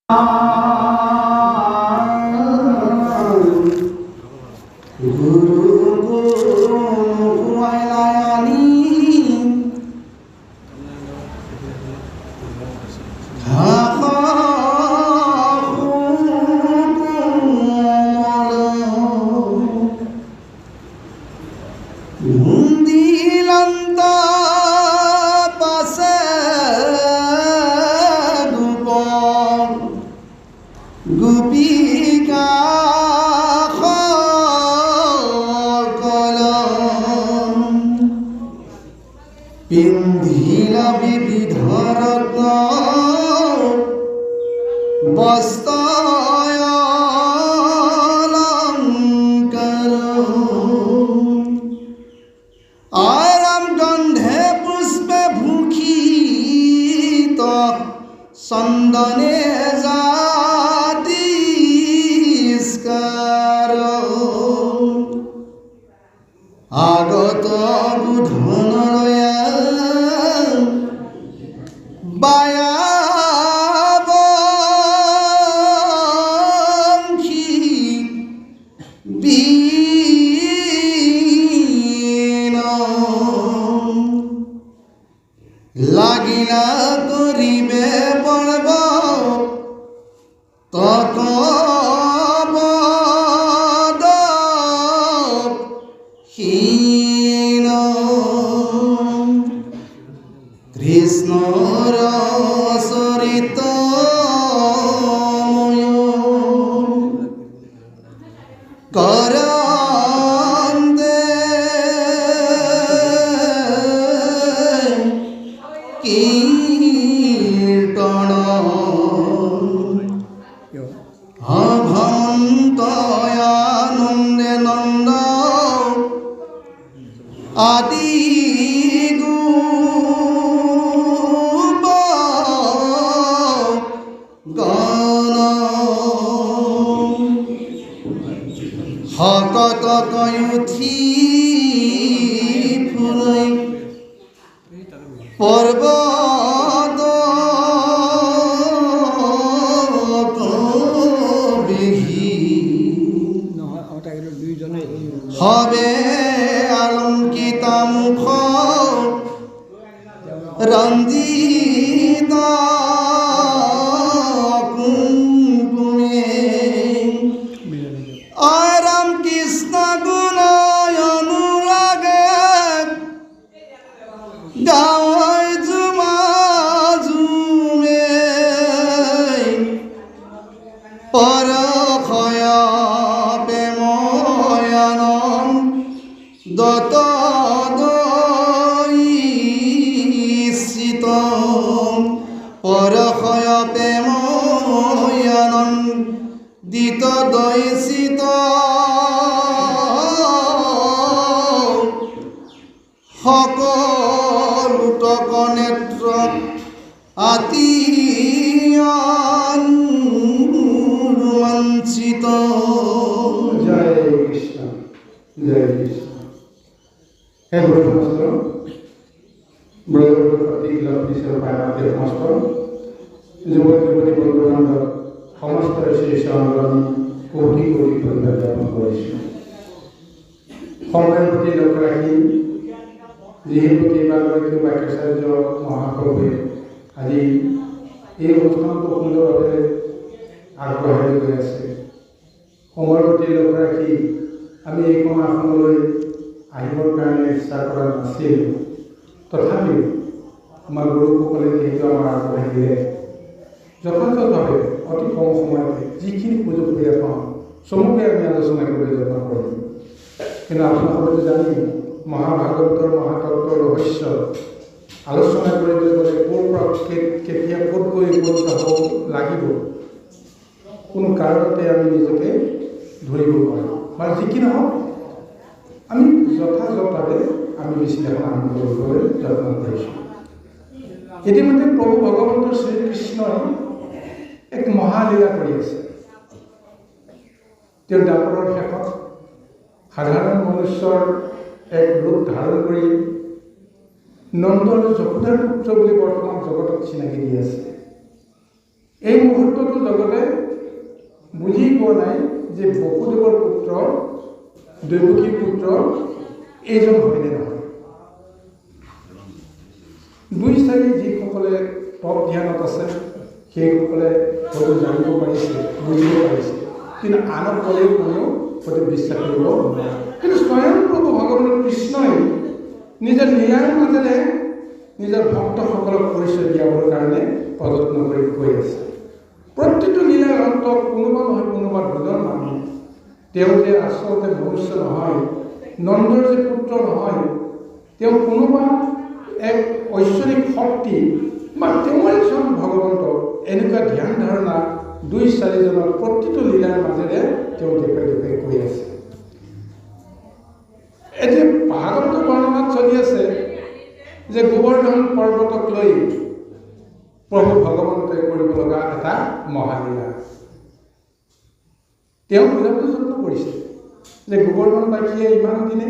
গুৰু গুৰু দিলন্ত পাছে গোপ গোপিকা সকল পিন্ধিলা বিবিধ ৰত্ন বস্ত্ৰ অলংকাৰ আৰাম গন্ধে পুষ্পে ভূষিত চন্দনে জাতিষ্কাৰ আগত গোধন লয়া বায়া বংশী বীণ লাগিলা কৰিবে পৰ্ব তক পদ হীন কৃষ্ণৰ চৰিত কৰন্তে কীৰ্তন অভন্ত আনন্দে নন্দ আদি গোপ গণ হকত উঠি ফুरै পৰ্বত বেহি নহয় অঁ তাকেতো দুইজনে এই হবে অলঙ্কিতা মুখ রঞ্জিত কুঙ্কুমে আরাম কৃষ্ণ গুণ অনুরাগে গায় ঝুমা ঝুমে পরশয় প্রেম আনন্দত দইষিত পরশয় প্রেম আনন্দিত দইষিত সকলোতক নেত্ৰ আতি ৰোমাঞ্চিত। জয় কৃষ্ণ, জয় কৃষ্ণ। হে গুৰু সমস্ত ব্ৰজৰ প্ৰতীক লক্ষ্মী স্বৰূপায় সমস্ত যুৱক যুৱতী বন্ধু বান্ধৱ সমস্ত শ্ৰী চৰণত আমি কোটি কোটি ধন্যবাদ জ্ঞাপন কৰিছোঁ। সময়ৰ প্ৰতি লক্ষ্য ৰাখি যিহেতু কেইবাগৰাকীও বাক্যাচাৰ্য মহাপ্ৰভুৱে আজি এই অনুষ্ঠানটো সুন্দৰভাৱে আগবঢ়াই লৈ গৈ আছে, সময়ৰ প্ৰতি লক্ষ্য ৰাখি আমি এইখন আসনলৈ আহিবৰ কাৰণে ইচ্ছা কৰা নাছিলোঁ। তথাপিও আমাৰ গুৰুসকলে যিহেতু আমাক আগবঢ়াই দিলে, যথাযথভাৱে অতি কম সময়তে যিখিনি সুযোগ সুবিধা পাওঁ চমুকৈ আমি আলোচনা কৰিবলৈ যত্ন কৰিম। কিন্তু আপোনালোকেতো জানেই মহাভাগৱতৰ মহাতত্ত্বৰ ৰহস্য আলোচনা কৰিবলৈ গ'লে ক'ৰ পৰা কেতিয়া ক'ত গৈ উপনীত হ'ব লাগিব কোনো কাৰণতে আমি নিজকে ধৰিব নোৱাৰোঁ। বা যি কি নহওক আমি যথাযথভাৱে আমি বিশ্লেষণ আৰম্ভ কৰিবলৈ যত্ন কৰিছোঁ। ইতিমধ্যে প্ৰভু ভগৱন্ত শ্ৰীকৃষ্ণই এক মহালীলা কৰি আছে। তেওঁ দ্বাপৰৰ শেষত সাধাৰণ মনুষ্যৰ এক ৰূপ ধাৰণ কৰি নন্দ আৰু যশোদাৰ পুত্ৰ বুলি বৰ্তমান জগতক চিনাকি দি আছে। এই মুহূৰ্ততো জগতে বুজি পোৱা নাই যে বসুদেৱৰ পুত্ৰ, দৈৱকীৰ পুত্ৰ এইজন হয়নে নহয়। দুই চাৰি যিসকলে তপ ধ্যানত আছে সেইসকলে হয়তো জানিব পাৰিছে, বুজিব পাৰিছে, কিন্তু আনক ক'লেও কোনেও হয়তো বিশ্বাস কৰিব নোৱাৰে। কিন্তু স্বয়ং প্ৰভু ভগৱান কৃষ্ণই নিজৰ লীলাৰ মাজেৰে নিজৰ ভক্তসকলক পৰিচয় দিয়াবৰ কাৰণে প্ৰযত্ন কৰি গৈ আছে। প্ৰতিটো লীলাৰ অন্তত কোনোবা নহয় কোনোবা দুজন মানুহ তেওঁ যে আচলতে মনুষ্য নহয়, নন্দৰ যে পুত্ৰ নহয়, তেওঁ কোনোবা এক ঐশ্বৰিক শক্তি বা তেওঁৰে স্বয়ং ভগৱন্ত, এনেকুৱা ধ্যান ধাৰণা দুই চাৰিজনৰ প্ৰতিটো লীলাৰ মাজেৰে তেওঁ দেখুৱাই দেখুৱাই গৈ আছে। এতিয়া ভাগৱত বৰ্ণনাত চলি আছে যে গোবৰ্ধন পৰ্বতক লৈ প্ৰভু ভগৱন্তই কৰিব লগা এটা মহালীলা। তেওঁ বুজাবলৈ যত্ন কৰিছে যে গোবৰ্ধনবাসীয়ে ইমান দিনে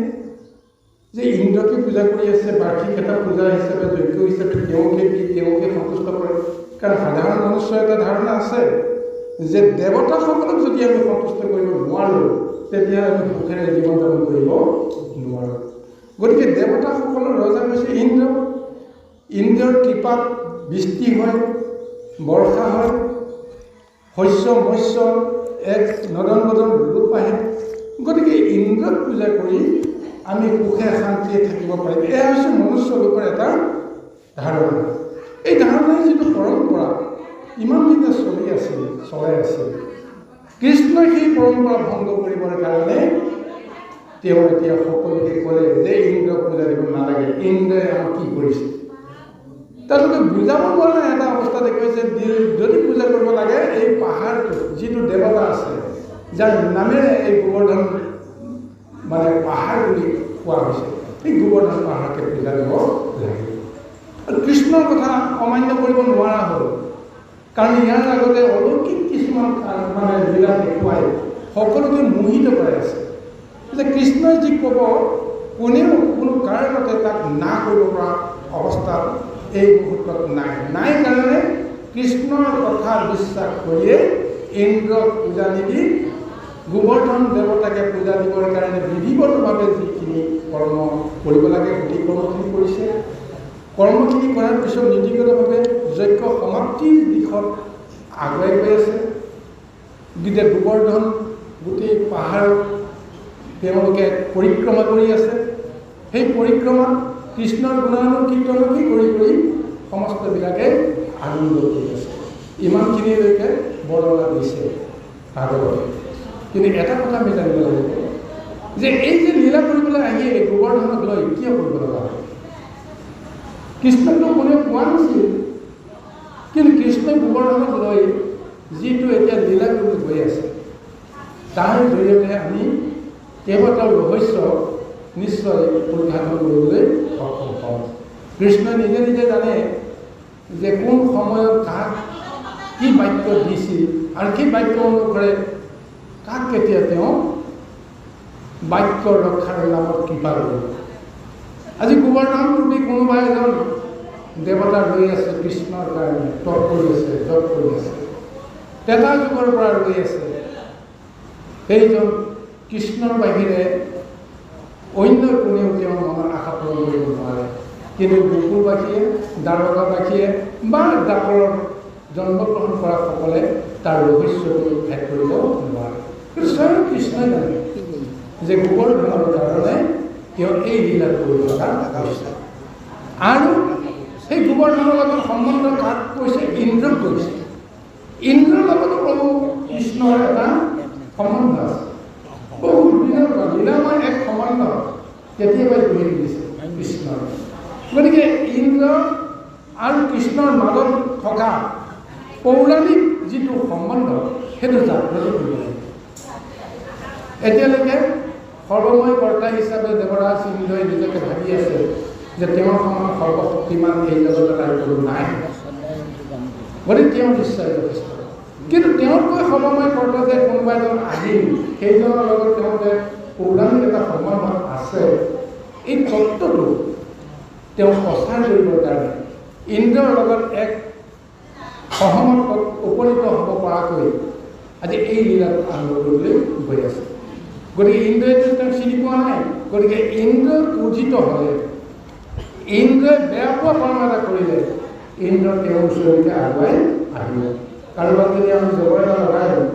যে ইন্দ্ৰকে পূজা কৰি আছে, বাৰ্ষিক এটা পূজা হিচাপে, যজ্ঞ হিচাপে তেওঁকে দি তেওঁকে সন্তুষ্ট কৰে। কাৰণ সাধাৰণ মনুষ্যৰ এটা ধাৰণা আছে যে দেৱতাসকলক যদি আমি সন্তুষ্ট কৰিব নোৱাৰোঁ তেতিয়াহ'লে আমি সুখেৰে জীৱন যাপন কৰিব নোৱাৰোঁ। গতিকে দেৱতাসকলৰ ৰজা হৈছে ইন্দ্ৰ। ইন্দ্ৰৰ কৃপাত বৃষ্টি হয়, বৰ্ষা হয়, শস্য মৎস্য এক নদন বদন ৰূপ আহে। গতিকে ইন্দ্ৰক পূজা কৰি আমি সুখে শান্তিয়ে থাকিব পাৰিম, এয়া হৈছে মনুষ্য লোকৰ এটা ধাৰণা। এই ধাৰণাই যিটো পৰম্পৰা ইমান দিনে চলি আছিল, চলাই আছিল, কৃষ্ণই সেই পৰম্পৰা ভংগ কৰিবৰ কাৰণে তেওঁ এতিয়া সকলোকে ক'লে যে ইন্দ্ৰক পূজা দিব নালাগে, ইন্দ্ৰই আমাক কি কৰিছে তেওঁলোকে বুজাব পৰা নাই। এটা অৱস্থাতে কৈছে যদি পূজা কৰিব লাগে এই পাহাৰটো যিটো দেৱতা আছে যাৰ নামেৰে এই গোবৰ্ধন মানে পাহাৰ বুলি কোৱা হৈছে, সেই গোবৰ্ধন পাহাৰকে পূজা দিব লাগে। আৰু কৃষ্ণৰ কথা অমান্য কৰিব নোৱাৰা হ'ল, কাৰণ ইয়াৰ আগতে অলৌকিক কিছুমান মানে লীলা দেখুৱাই সকলোকে মোহিত কৰাই আছে যে কৃষ্ণই যি ক'ব কোনেও কোনো কাৰণতে তাক না কৰিব পৰা অৱস্থাত এই মুহূৰ্তত নাই। নাই কাৰণে কৃষ্ণৰ কথা বিশ্বাস কৰিয়ে ইন্দ্ৰক পূজা নিদি গোবৰ্ধন দেৱতাকে পূজা দিবৰ কাৰণে বিধিবদ্ধভাৱে যিখিনি কৰ্ম কৰিব লাগে গোটেই কৰ্মখিনি কৰিছে। কৰ্মখিনি কৰাৰ পিছত নীতিগতভাৱে যজ্ঞ সমাপ্তিৰ দিশত আগুৱাই গৈ আছে। গতিকে গোবৰ্ধন গোটেই পাহাৰত তেওঁলোকে পৰিক্ৰমা কৰি আছে। সেই পৰিক্ৰমাত কৃষ্ণৰ গুণানুকীৰ্তনকে কৰি কৰি সমস্তবিলাকে আনন্দ কৰি আছে। ইমানখিনিলৈকে বৰ্ণনা দিছে ভাগৱতে। কিন্তু এটা কথা আমি জানিব লাগিব যে এই যে লীলা কৰিবলৈ আহি এই গোবৰ্ধনক লৈ কিয় কৰিব লগা হয়? কৃষ্ণকতো কোনেও কোৱা নাছিল, কিন্তু কৃষ্ণই গোবৰ্ধনক লৈ যিটো এতিয়া লীলা কৰিবলৈ গৈ আছে তাৰ জৰিয়তে আমি কেইবাটাও ৰহস্য নিশ্চয় উদ্ঘাটন কৰিবলৈ সক্ষম হ'ম। কৃষ্ণই নিজে নিজে জানে যে কোন সময়ত কাক কি বাক্য দিছিল আৰু কি বাক্য অনুসৰে কাক কেতিয়া তেওঁ বাক্য ৰক্ষাৰ নামত কৃপা কৰিব। আজি গোবৰ্ধন ৰূপী কোনোবা এজন দেৱতা ৰৈ আছে কৃষ্ণৰ কাৰণে, তপ কৰি আছে, জপ কৰি আছে, তেতা যুগৰ পৰা ৰৈ আছে। সেইজন কৃষ্ণৰ বাহিৰে অন্য কোনেও তেওঁৰ মনৰ আশা পূৰণ কৰিব নোৱাৰে। কিন্তু গোকুলবাসীয়ে, দ্বাৰকাবাসীয়ে বা দ্বাপৰত জন্মগ্ৰহণ কৰাসকলে তাৰ ৰহস্যটো ভেদ কৰিব নোৱাৰে। কিন্তু স্বয়ং কৃষ্ণই জানে যে গোবৰ্ধনৰ কাৰণে তেওঁ এই লীলা কৰিব লগা হৈছে। আৰু সেই গোবৰ্ধনৰ লগত সম্বন্ধ কাক কৈছে? ইন্দ্ৰক কৈছে। ইন্দ্ৰৰ লগতো প্ৰভু কৃষ্ণৰ এটা সম্বন্ধ আছে। বহুত দিনৰ পৰা লীলাময় এক সম্বন্ধ কেতিয়াবাই গঢ়ি তুলিছে কৃষ্ণৰ। গতিকে ইন্দ্ৰ আৰু কৃষ্ণৰ মাজত থকা পৌৰাণিক যিটো সম্বন্ধ সেইটো জাগ্ৰত কৰিব লাগিব। এতিয়ালৈকে সৰ্বময় কৰ্তা হিচাপে দেৱৰাজ ইন্দ্ৰই নিজকে ভাবি আছে যে তেওঁৰ সমান সৰ্বশক্তিমান এই জগতত আৰু কোনো নাই, গতিকে তেওঁৰ নিশ্চয় যথেষ্ট। কিন্তু তেওঁতকৈ সৰ্বময় কৰ্তা যে কোনোবা এজন আহিল, সেইজনৰ লগত তেওঁৰ যে পৌৰাণিক এটা সম্বন্ধ আছে, এই তত্ত্বটো তেওঁ প্ৰচাৰ কৰিবৰ কাৰণে ইন্দ্ৰৰ লগত এক সহমতত উপনীত হ'ব পৰাকৈ আজি এই লীলাটো আৰম্ভ কৰিবলৈ গৈ আছে। গতিকে ইন্দ্ৰইতো তেওঁক চিনি পোৱা নাই। গতিকে ইন্দ্ৰ ক্ৰোধিত হ'লে, ইন্দ্ৰই বেয়া পোৱা কৰ্ম এটা কৰিলে ইন্দ্ৰ তেওঁৰ ওচৰলৈকে আগুৱাই আহিব। কাৰোবাক যদি আমি জগৰ এটা লগাই দিওঁ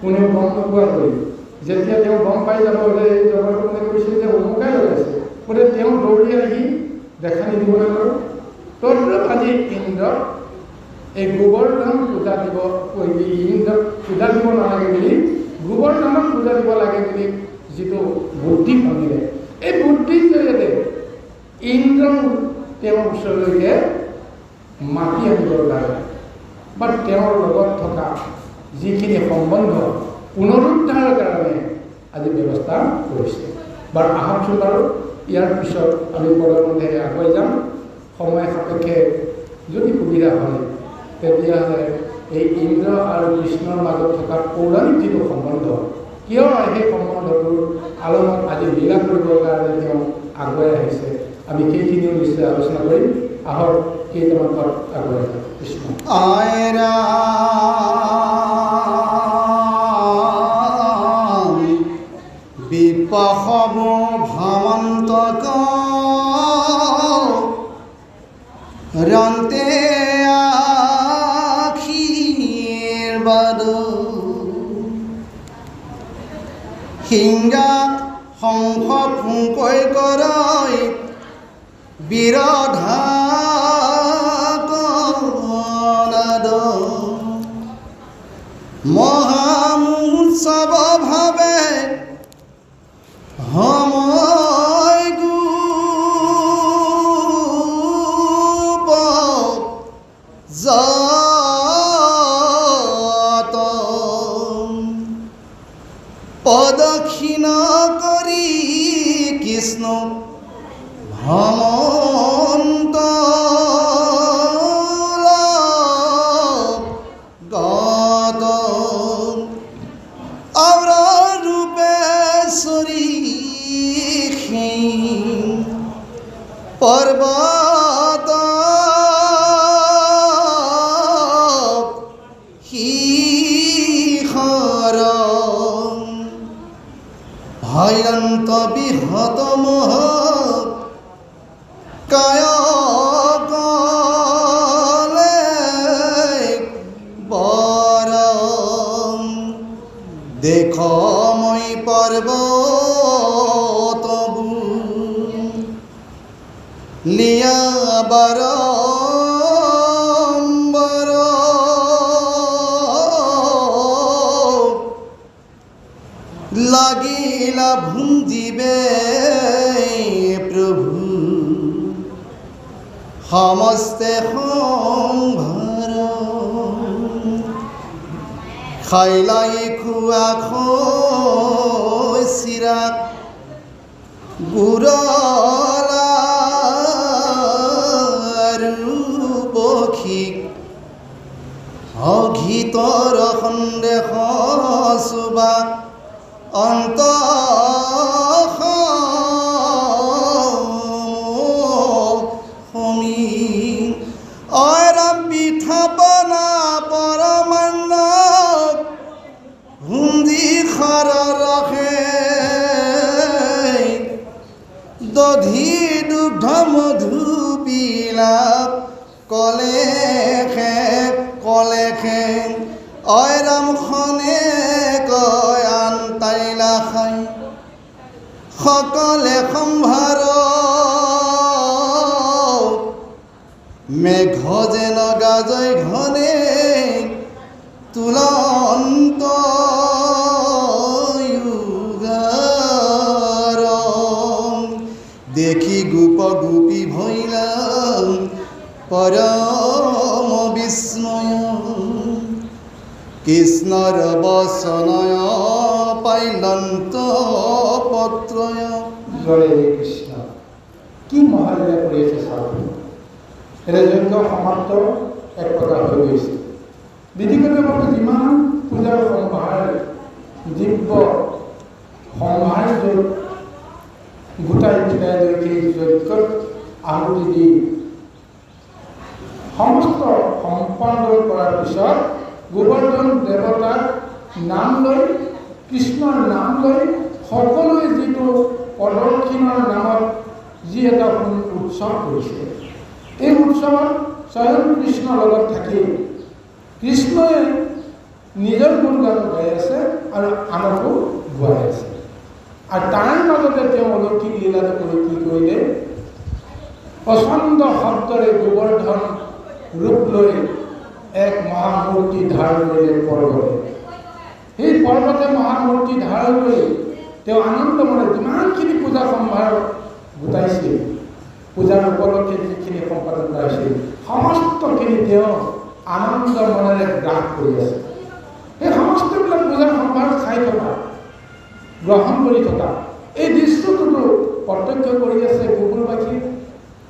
কোনেও গম নোপোৱাকৈ, যেতিয়া তেওঁ গম পাই যাব যে এই জগৰটো কোনে কৰিছিল, যে অমুকাই লগাইছে, গতিকে তেওঁ দৌৰি আহি দেখা নিদিবলৈ বাৰু। তদ্ৰূপ আজি ইন্দ্ৰক এই গোবৰ্ধন পূজা দিব, ইন্দ্ৰক পূজা দিব নালাগে বুলি গোবৰ্ধনক পূজা দিব লাগে বুলি যিটো বুদ্ধি ভাঙিলে, এই বুদ্ধিৰ জৰিয়তে ইন্দ্ৰ তেওঁৰ ওচৰলৈকে মাতি আনিবৰ কাৰণে বা তেওঁৰ লগত থকা যিখিনি সম্বন্ধ পুনৰুদ্ধাৰৰ কাৰণে আজি ব্যৱস্থা কৰিছে। বাৰু আহকচোন বাৰু, ইয়াৰ পিছত আমি পদবন্ধেৰে আগুৱাই যাম। সময় সাপেক্ষে যদি সুবিধা হয় তেতিয়াহ'লে এই ইন্দ্ৰ আৰু কৃষ্ণৰ মাজত থকা পৌৰাণিক যিটো সম্বন্ধ, কিয় সেই সম্বন্ধটোৰ আলমত আজি লীলা কৰিবৰ কাৰণে তেওঁ আগুৱাই আহিছে, আমি সেইখিনিও নিশ্চয় আলোচনা কৰিম। আহক কেইটামান পদ আগুৱাই যাম। কৃষ্ণ। আয়ৰাম বিপহব ভ্ৰমন্তক ৰন্তে আশীৰ্বাদ সিংগা শংখ ফুংকৈ কৰৈ বিৰধা মহামোৎসৱ ভাৱে সময় গোপ যত প্ৰদক্ষিণ কৰি কৃষ্ণ ভ্ৰমন্ত গত our ৰূপে চৰি পৰ্বত শিখৰ ভয়ন্ত বৃহৎ মোহ কায় কলে বৰ দেখ মই পৰ্বত লিয়া বাৰম্বৰ লাগিলা ভুঞ্জিবে প্ৰভু সমস্তে সংভাৰ খাইলাই খোৱা চিৰাক গুৰলা পক্ষী অঘিতৰ সন্দেহ চুবাক অন্ত অৰাম পিঠাপনা পৰমান্ন হুন্দি খৰ ৰখে দধি দুগ্ধ মধু বিলাপ কলে খে কলে খে অৰাম খনে কয় আন তাইলা খাই সকলে সম্ভাৰ মেঘ যেন গাজয় ঘনে তুলন্ত দেখি গোপ গোপী ভৈলা পৰম বিস্ময় কৃষ্ণৰ বসনয় পাইলন্ত পত্ৰয়। জয় কৃষ্ণ। কি মহালীলা কৰিছে চাওক। এটা যজ্ঞ সমাপ্ত এক প্ৰকাৰ হৈ গৈছে। বিধিগতভাৱে যিমান পূজাৰ সম্ভাৰ দিব্য সম্ভাৰ য'ত গোটাই পেলাই লৈ সেই যজ্ঞত আহুতি দি সমস্ত সম্পাদন কৰাৰ পিছত গোবৰ্ধন দেৱতাৰ নাম লৈ, কৃষ্ণৰ নাম লৈ সকলোৱে যিটো প্ৰদক্ষিণৰ নামত যি এটা উৎসৱ কৰিছে, এই উৎসৱত স্বয়ং কৃষ্ণৰ লগত থাকি কৃষ্ণই নিজৰ গুণগান গাই আছে আৰু আনকো গোৱাই আছে। আৰু তাৰ মাজতে তেওঁ অলৌকিক লীলাটো কৰি কি কৰিলে, প্ৰচণ্ড শব্দৰে গোবৰ্ধন ৰূপ লৈ এক মহামূৰ্তি ধাৰণ কৰিলে পৰ্বতে। সেই পৰ্বতে মহামূৰ্তি ধাৰণ কৰি তেওঁ আনন্দমনে যিমানখিনি পূজা সম্ভাৰ গোটাইছিল, পূজাৰ উপলক্ষে যিখিনি সম্পাদন কৰা হৈছিল, সমস্তখিনি তেওঁ আনন্দ মনেৰে গ্ৰাস কৰি আছে। সেই সমস্তবিলাক পূজাৰ সম্ভাৰ খাই থকা, গ্ৰহণ কৰি থকা এই দৃশ্যটোতো প্ৰত্যক্ষ কৰি আছে গোকুলবাসী।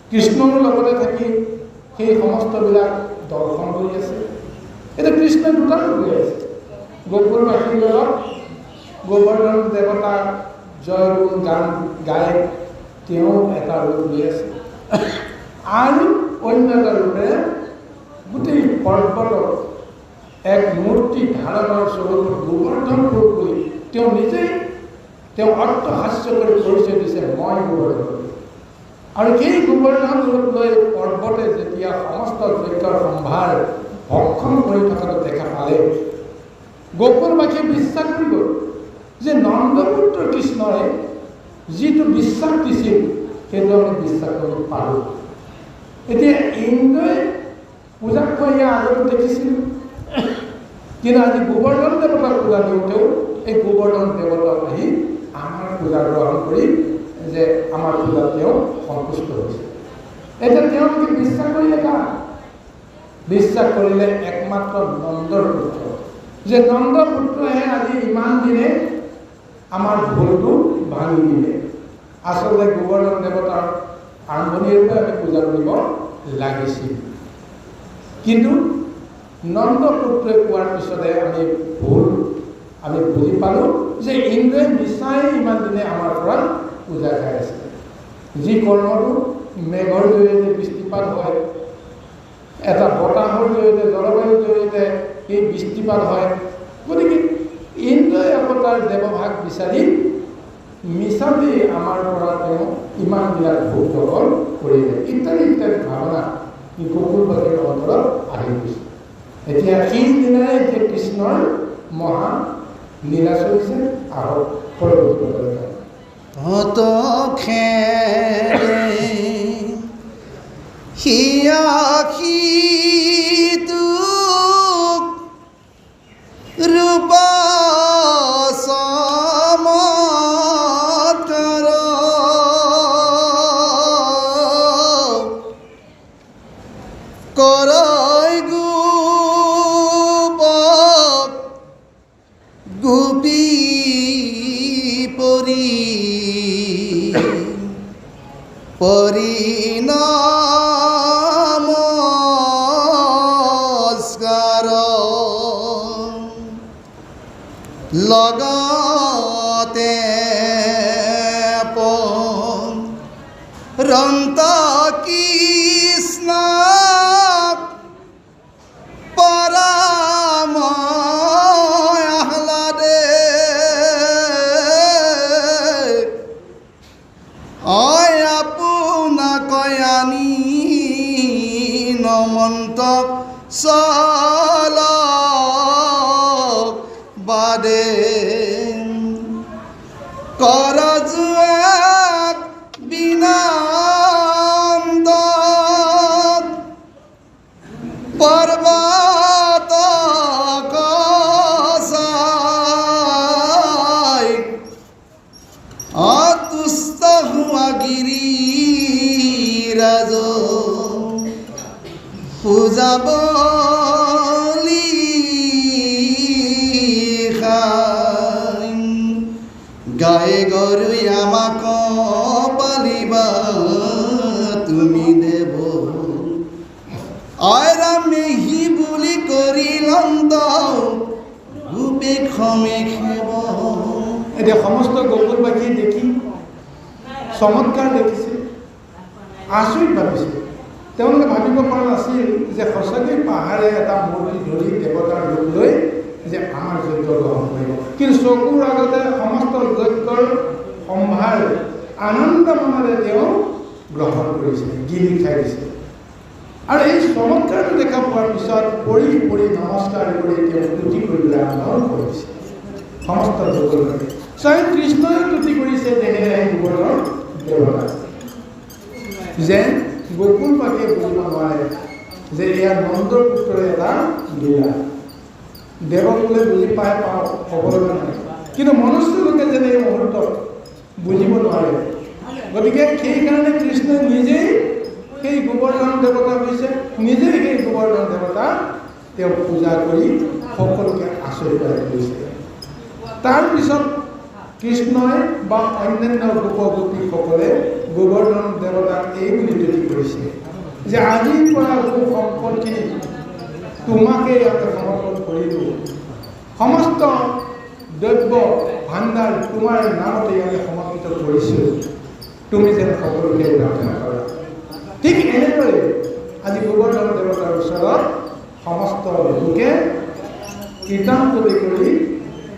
কৃষ্ণৰ লগতে থাকি সেই সমস্তবিলাক দৰ্শন কৰি আছে। এতিয়া কৃষ্ণই দুটা ৰূপ লৈ আছে, গোকুলবাসীৰ লগত গোবৰ্ধন দেৱতাৰ জয় গুণ গান গাই তেওঁ এটা ৰূপ লৈ আছে, আৰু অন্য এটা ৰূপে গোটেই পৰ্বতত এক মূৰ্তি ধাৰণৰ স্বৰূপত গোবৰ্ধন ৰূপ বুলি তেওঁ নিজেই তেওঁ অট্টহাস্য কৰি পৰিচয় দিছে, মই গোবৰ্ধন। আৰু সেই গোবৰ্ধন ৰূপ লৈ পৰ্বতে যেতিয়া সমস্ত যজ্ঞৰ সম্ভাৰ ভক্ষণ কৰি থকাটো দেখা পালে, গোকুলবাসীয়ে বিশ্বাস কৰি গ'ল যে নন্দপুত্ৰ কৃষ্ণই যিটো বিশ্বাস দিছিল সেইটো আমি বিশ্বাস কৰিব পাৰোঁ। এতিয়া ইন্দ্ৰই পূজা খোৱা ইয়াৰ আগতো দেখিছিলোঁ, কিন্তু আজি গোবৰ্ধন দেৱতাক পূজা দিওঁতেও এই গোবৰ্ধন দেৱতাক আহি আমাৰ পূজা গ্ৰহণ কৰি যে আমাৰ পূজাত তেওঁ সন্তুষ্ট হৈছে। এতিয়া তেওঁলোকে বিশ্বাস কৰিলে কাক? বিশ্বাস কৰিলে একমাত্ৰ নন্দৰ পুত্ৰ, যে নন্দ পুত্ৰহে আজি ইমান দিনে আমাৰ ভুলটো ভাঙি দিলে। আচলতে গোবৰ্ধন দেৱতাৰ আৰম্ভণিৰ পৰাই আমি পূজা কৰিব লাগিছিল, কিন্তু নন্দ পুত্ৰই কোৱাৰ পিছতে আমি ভুল আমি বুজি পালোঁ যে ইন্দ্ৰই মিছাই ইমান দিনে আমাৰ পৰা পূজা খাই আছে। যি কৰ্মটো মেঘৰ জৰিয়তে বৃষ্টিপাত হয়, এটা বতাহৰ জৰিয়তে, জলবায়ুৰ জৰিয়তে এই বৃষ্টিপাত হয়, গতিকে ইন্দ্ৰই আকৌ তাৰ দেৱভাগ বিচাৰি মিছাতেই আমাৰ পৰা তেওঁ ইমানবিলাক ভোগ দখল কৰিলে, ইত্যাদি ইত্যাদি ভাৱনা গোকুলবাসীৰ অন্তৰত আহি গৈছে। এতিয়া সেইদিনাই এতিয়া কৃষ্ণৰ মহা লীলা চলিছে। আহক পৰৱৰ্তী হত খেদে হিয়াখিতুক ৰূপ চমৎকাৰ কৰৈ গোপ গোপী পৰি পৰিনমস্কাৰ লগতে পৰন্ত কৃষ্ণ পৰম আহ্লাদে অয় আপোনাক আনি নমন্ত চল বাদে কৰ যোৱাত বিনন্দ পৰ্বত কচাই অতুষ্ট হোৱা গিৰিৰাজ পূজা বলি খাই গায়ে গৰু আমাক পালিবা তুমি দেৱ আৰামেহি বুলি কৰিলন্ত গোপে ক্ষমে খেব। এতিয়া সমস্ত গোকুলবাসীয়ে দেখি চমৎকাৰ দেখিছে, আচৰিত ভাবিছে তেওঁলোকে ভাবিব পৰা নাছিল যে সঁচাকৈ পাহাৰে এটা মূৰ্তি ধৰি দেৱতাৰ ৰূপ লৈ যে আমাৰ যজ্ঞ গ্ৰহণ কৰিব। কিন্তু চকুৰ আগতে সমস্ত যজ্ঞৰ সম্ভাৰ আনন্দ মনেৰে তেওঁ গ্ৰহণ কৰিছে, গিলি খাই দিছে। আৰু এই চমৎকাৰটো দেখা পোৱাৰ পিছত পৰি পৰি নমস্কাৰ কৰি তেওঁ তুতি কৰিবলৈ আৰম্ভ কৰিছে সমস্ত যজ্ঞলৈকে। স্বয়ং কৃষ্ণই তুতি কৰিছে দেহেৰে গোবৰ্ধন দেৱতা, যেন গোকুলবাসীয়ে বুজিব নোৱাৰে যে এয়া নন্দৰ পুত্ৰৰে এটা লীলা। দেৱসকলে বুজি পাই পাওঁ ক'ব লগা নাই, কিন্তু মনুষ্য লোকে যেন এই মুহূৰ্তত বুজিব নোৱাৰে। গতিকে সেইকাৰণে কৃষ্ণই নিজেই সেই গোবৰ্ধন দেৱতা হৈছে, নিজেই সেই গোবৰ্ধন দেৱতা তেওঁ পূজা কৰি সকলোকে আচৰিত কৰাই তুলিছে। তাৰপিছত কৃষ্ণই বা অন্যান্য গোপ গোপীসকলে গোবৰ্ধন দেৱতাক এই বুলি তুতি কৰিছে যে আজিৰ পৰা গো সম্পদখিনি তোমাকে ইয়াতে সমৰ্পণ কৰিলোঁ, সমস্ত দ্ৰব্য ভাণ্ডাৰ তোমাৰ নামতে ইয়াতে সমৰ্পিত কৰিছোঁ, তুমি যেন সকলোকে ৰক্ষা কৰা। ঠিক এনেদৰে আজি গোবৰ্ধন দেৱতাৰ ওচৰত সমস্ত লোকে কীৰ্তনতুলি কৰি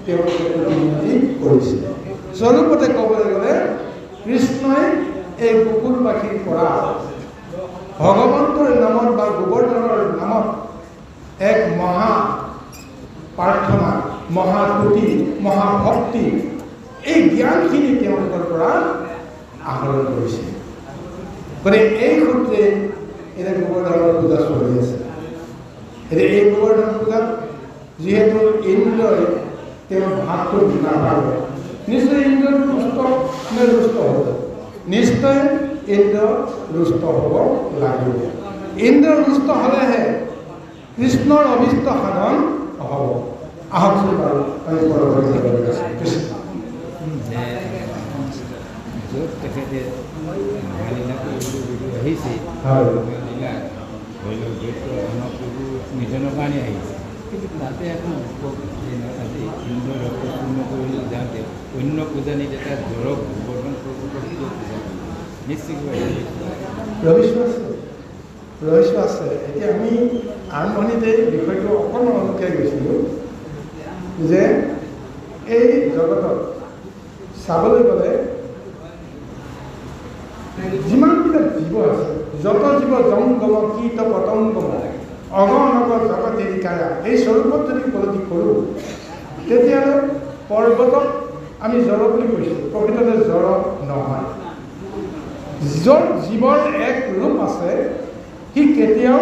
তেওঁলোকে প্ৰতিনিধি কৰিছে। স্বৰূপতে ক'বলৈ গ'লে কৃষ্ণই এই গোকুলবাসীৰ পৰা ভগৱন্তৰ নামত বা গোবৰ্ধনৰ নামত এক মহা প্ৰাৰ্থনা, মহাতুতি, মহাভক্তি, এই জ্ঞানখিনি তেওঁলোকৰ পৰা আহৰণ কৰিছে। গতিকে এই সূত্ৰে এতিয়া গোবৰ্ধনৰ পূজা চলি আছে। এতিয়া এই গোবৰ্ধন পূজাত যিহেতু ইন্দ্ৰই তেওঁৰ ভাতটো নাপালে, নিশ্চয় ইন্দ্ৰ তুষ্ট নে ৰুষ্ট হ'ব? নিশ্চয় ইন্দ্ৰ ৰুষ্ট হ'ব লাগিব। ইন্দ্ৰ ৰুষ্ট হ'লেহে কৃষ্ণৰ অভীষ্ট সাধন হ'ব। আহকচোন বাৰু আমি পৰৱৰ্তী কৃষ্ণ য'ত তেখেতে মহালীলা কৰিবলৈ আহিছে, ধৰি লওক য'ত মহাপ্ৰভু নিধনৰ কাৰণে আহিছে, কিন্তু তাতে আকৌ আজি ইন্দ্ৰৰ ৰক্ত পূৰ্ণ কৰিবলৈ যাওঁতে অন্য পূজানীত এটা জড়ক গোবৰ্ধন পৰ্বতক কিয় পূজা কৰিব? নিশ্চয় কিবা ৰহস্য আছে, ৰহস্য আছে। এতিয়া আমি আৰম্ভণিতে বিষয়টো অকণমান অনুকিয়াই গৈছিলোঁ যে এই জগতত চাবলৈ গ'লে যিমানবিলাক জীৱ আছে, যত জীৱ জংগম কীট পতংগম অগণক জগত কায়া, এই স্বৰূপত যদি উপলব্ধি কৰোঁ তেতিয়াহ'লে পৰ্বতক আমি জড় বুলি কৈছোঁ, প্ৰকৃততে জড় নহয়। য'ত জীৱৰ এক ৰূপ আছে সি কেতিয়াও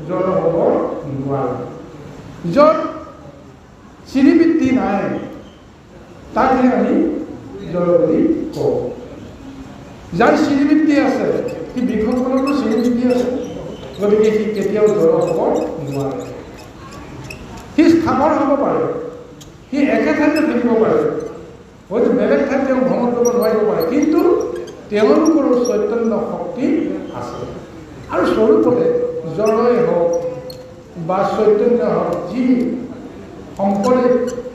জড় হ'ব নোৱাৰে। য'ত চিৰিবৃত্তি নাই তাকহে আমি জড় বুলি কওঁ। যাৰ চিৰিবৃত্তি আছে সি বৃক্ষখনতো চিৰিবৃত্তি আছে, গতিকে সি কেতিয়াও জড় হ'ব নোৱাৰে। সি স্থাৱৰ হ'ব পাৰে, সি একে ঠাইতে থাকিব পাৰে, হয়তো বেলেগ ঠাইত তেওঁ ভ্ৰমণ কৰিব নোৱাৰিব পাৰে, কিন্তু তেওঁলোকৰো চৈতন্য শক্তি আছে। আৰু স্বৰূপতে জড়ই হওক বা চৈতন্য হওক, যি সম্পদে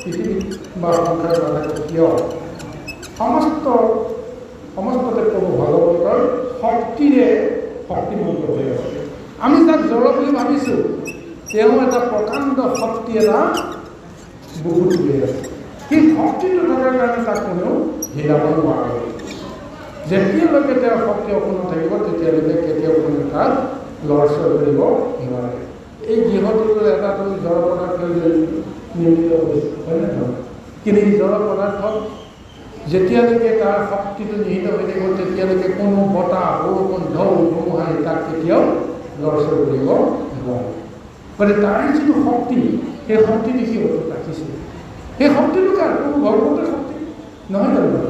পৃথিৱীত বা সংসাৰত নাথাকক কিয়, সমস্ততে প্ৰভু ভগৱন্তৰ শক্তিৰে শক্তিমন্ত হৈ আছে। আমি যাক জড় বুলি ভাবিছোঁ, তেওঁ এটা প্ৰকাণ্ড শক্তি এটা বুকুত লৈ আছে। সেই শক্তিটো থকাৰ কাৰণে তাক কোনেও হিলাব নোৱাৰে। যেতিয়ালৈকে তেওঁৰ শক্তি অক্ষুণ্ণ থাকিব তেতিয়ালৈকে কেতিয়াও কোনেও তাক লৰচৰ কৰিব নোৱাৰে। এই গৃহটোতো এটাতো জড় পদাৰ্থ নিৰ্মিত হৈছে, হয়নে নহয়? কিন্তু এই জড় পদাৰ্থত যেতিয়ালৈকে তাৰ শক্তিটো নিহিত হৈ থাকিব তেতিয়ালৈকে কোনো বতাহ, বৰষুণ, ঢৌ, ধুমুহাই তাক কেতিয়াও লৰচৰ কৰিব নোৱাৰে। গতিকে তাৰ যিটো শক্তি, সেই শক্তিটো সি অটুট ৰাখিছে। সেই শক্তিটো কাৰ? কোনো ভগৱন্তৰ শক্তি নহয় জানো?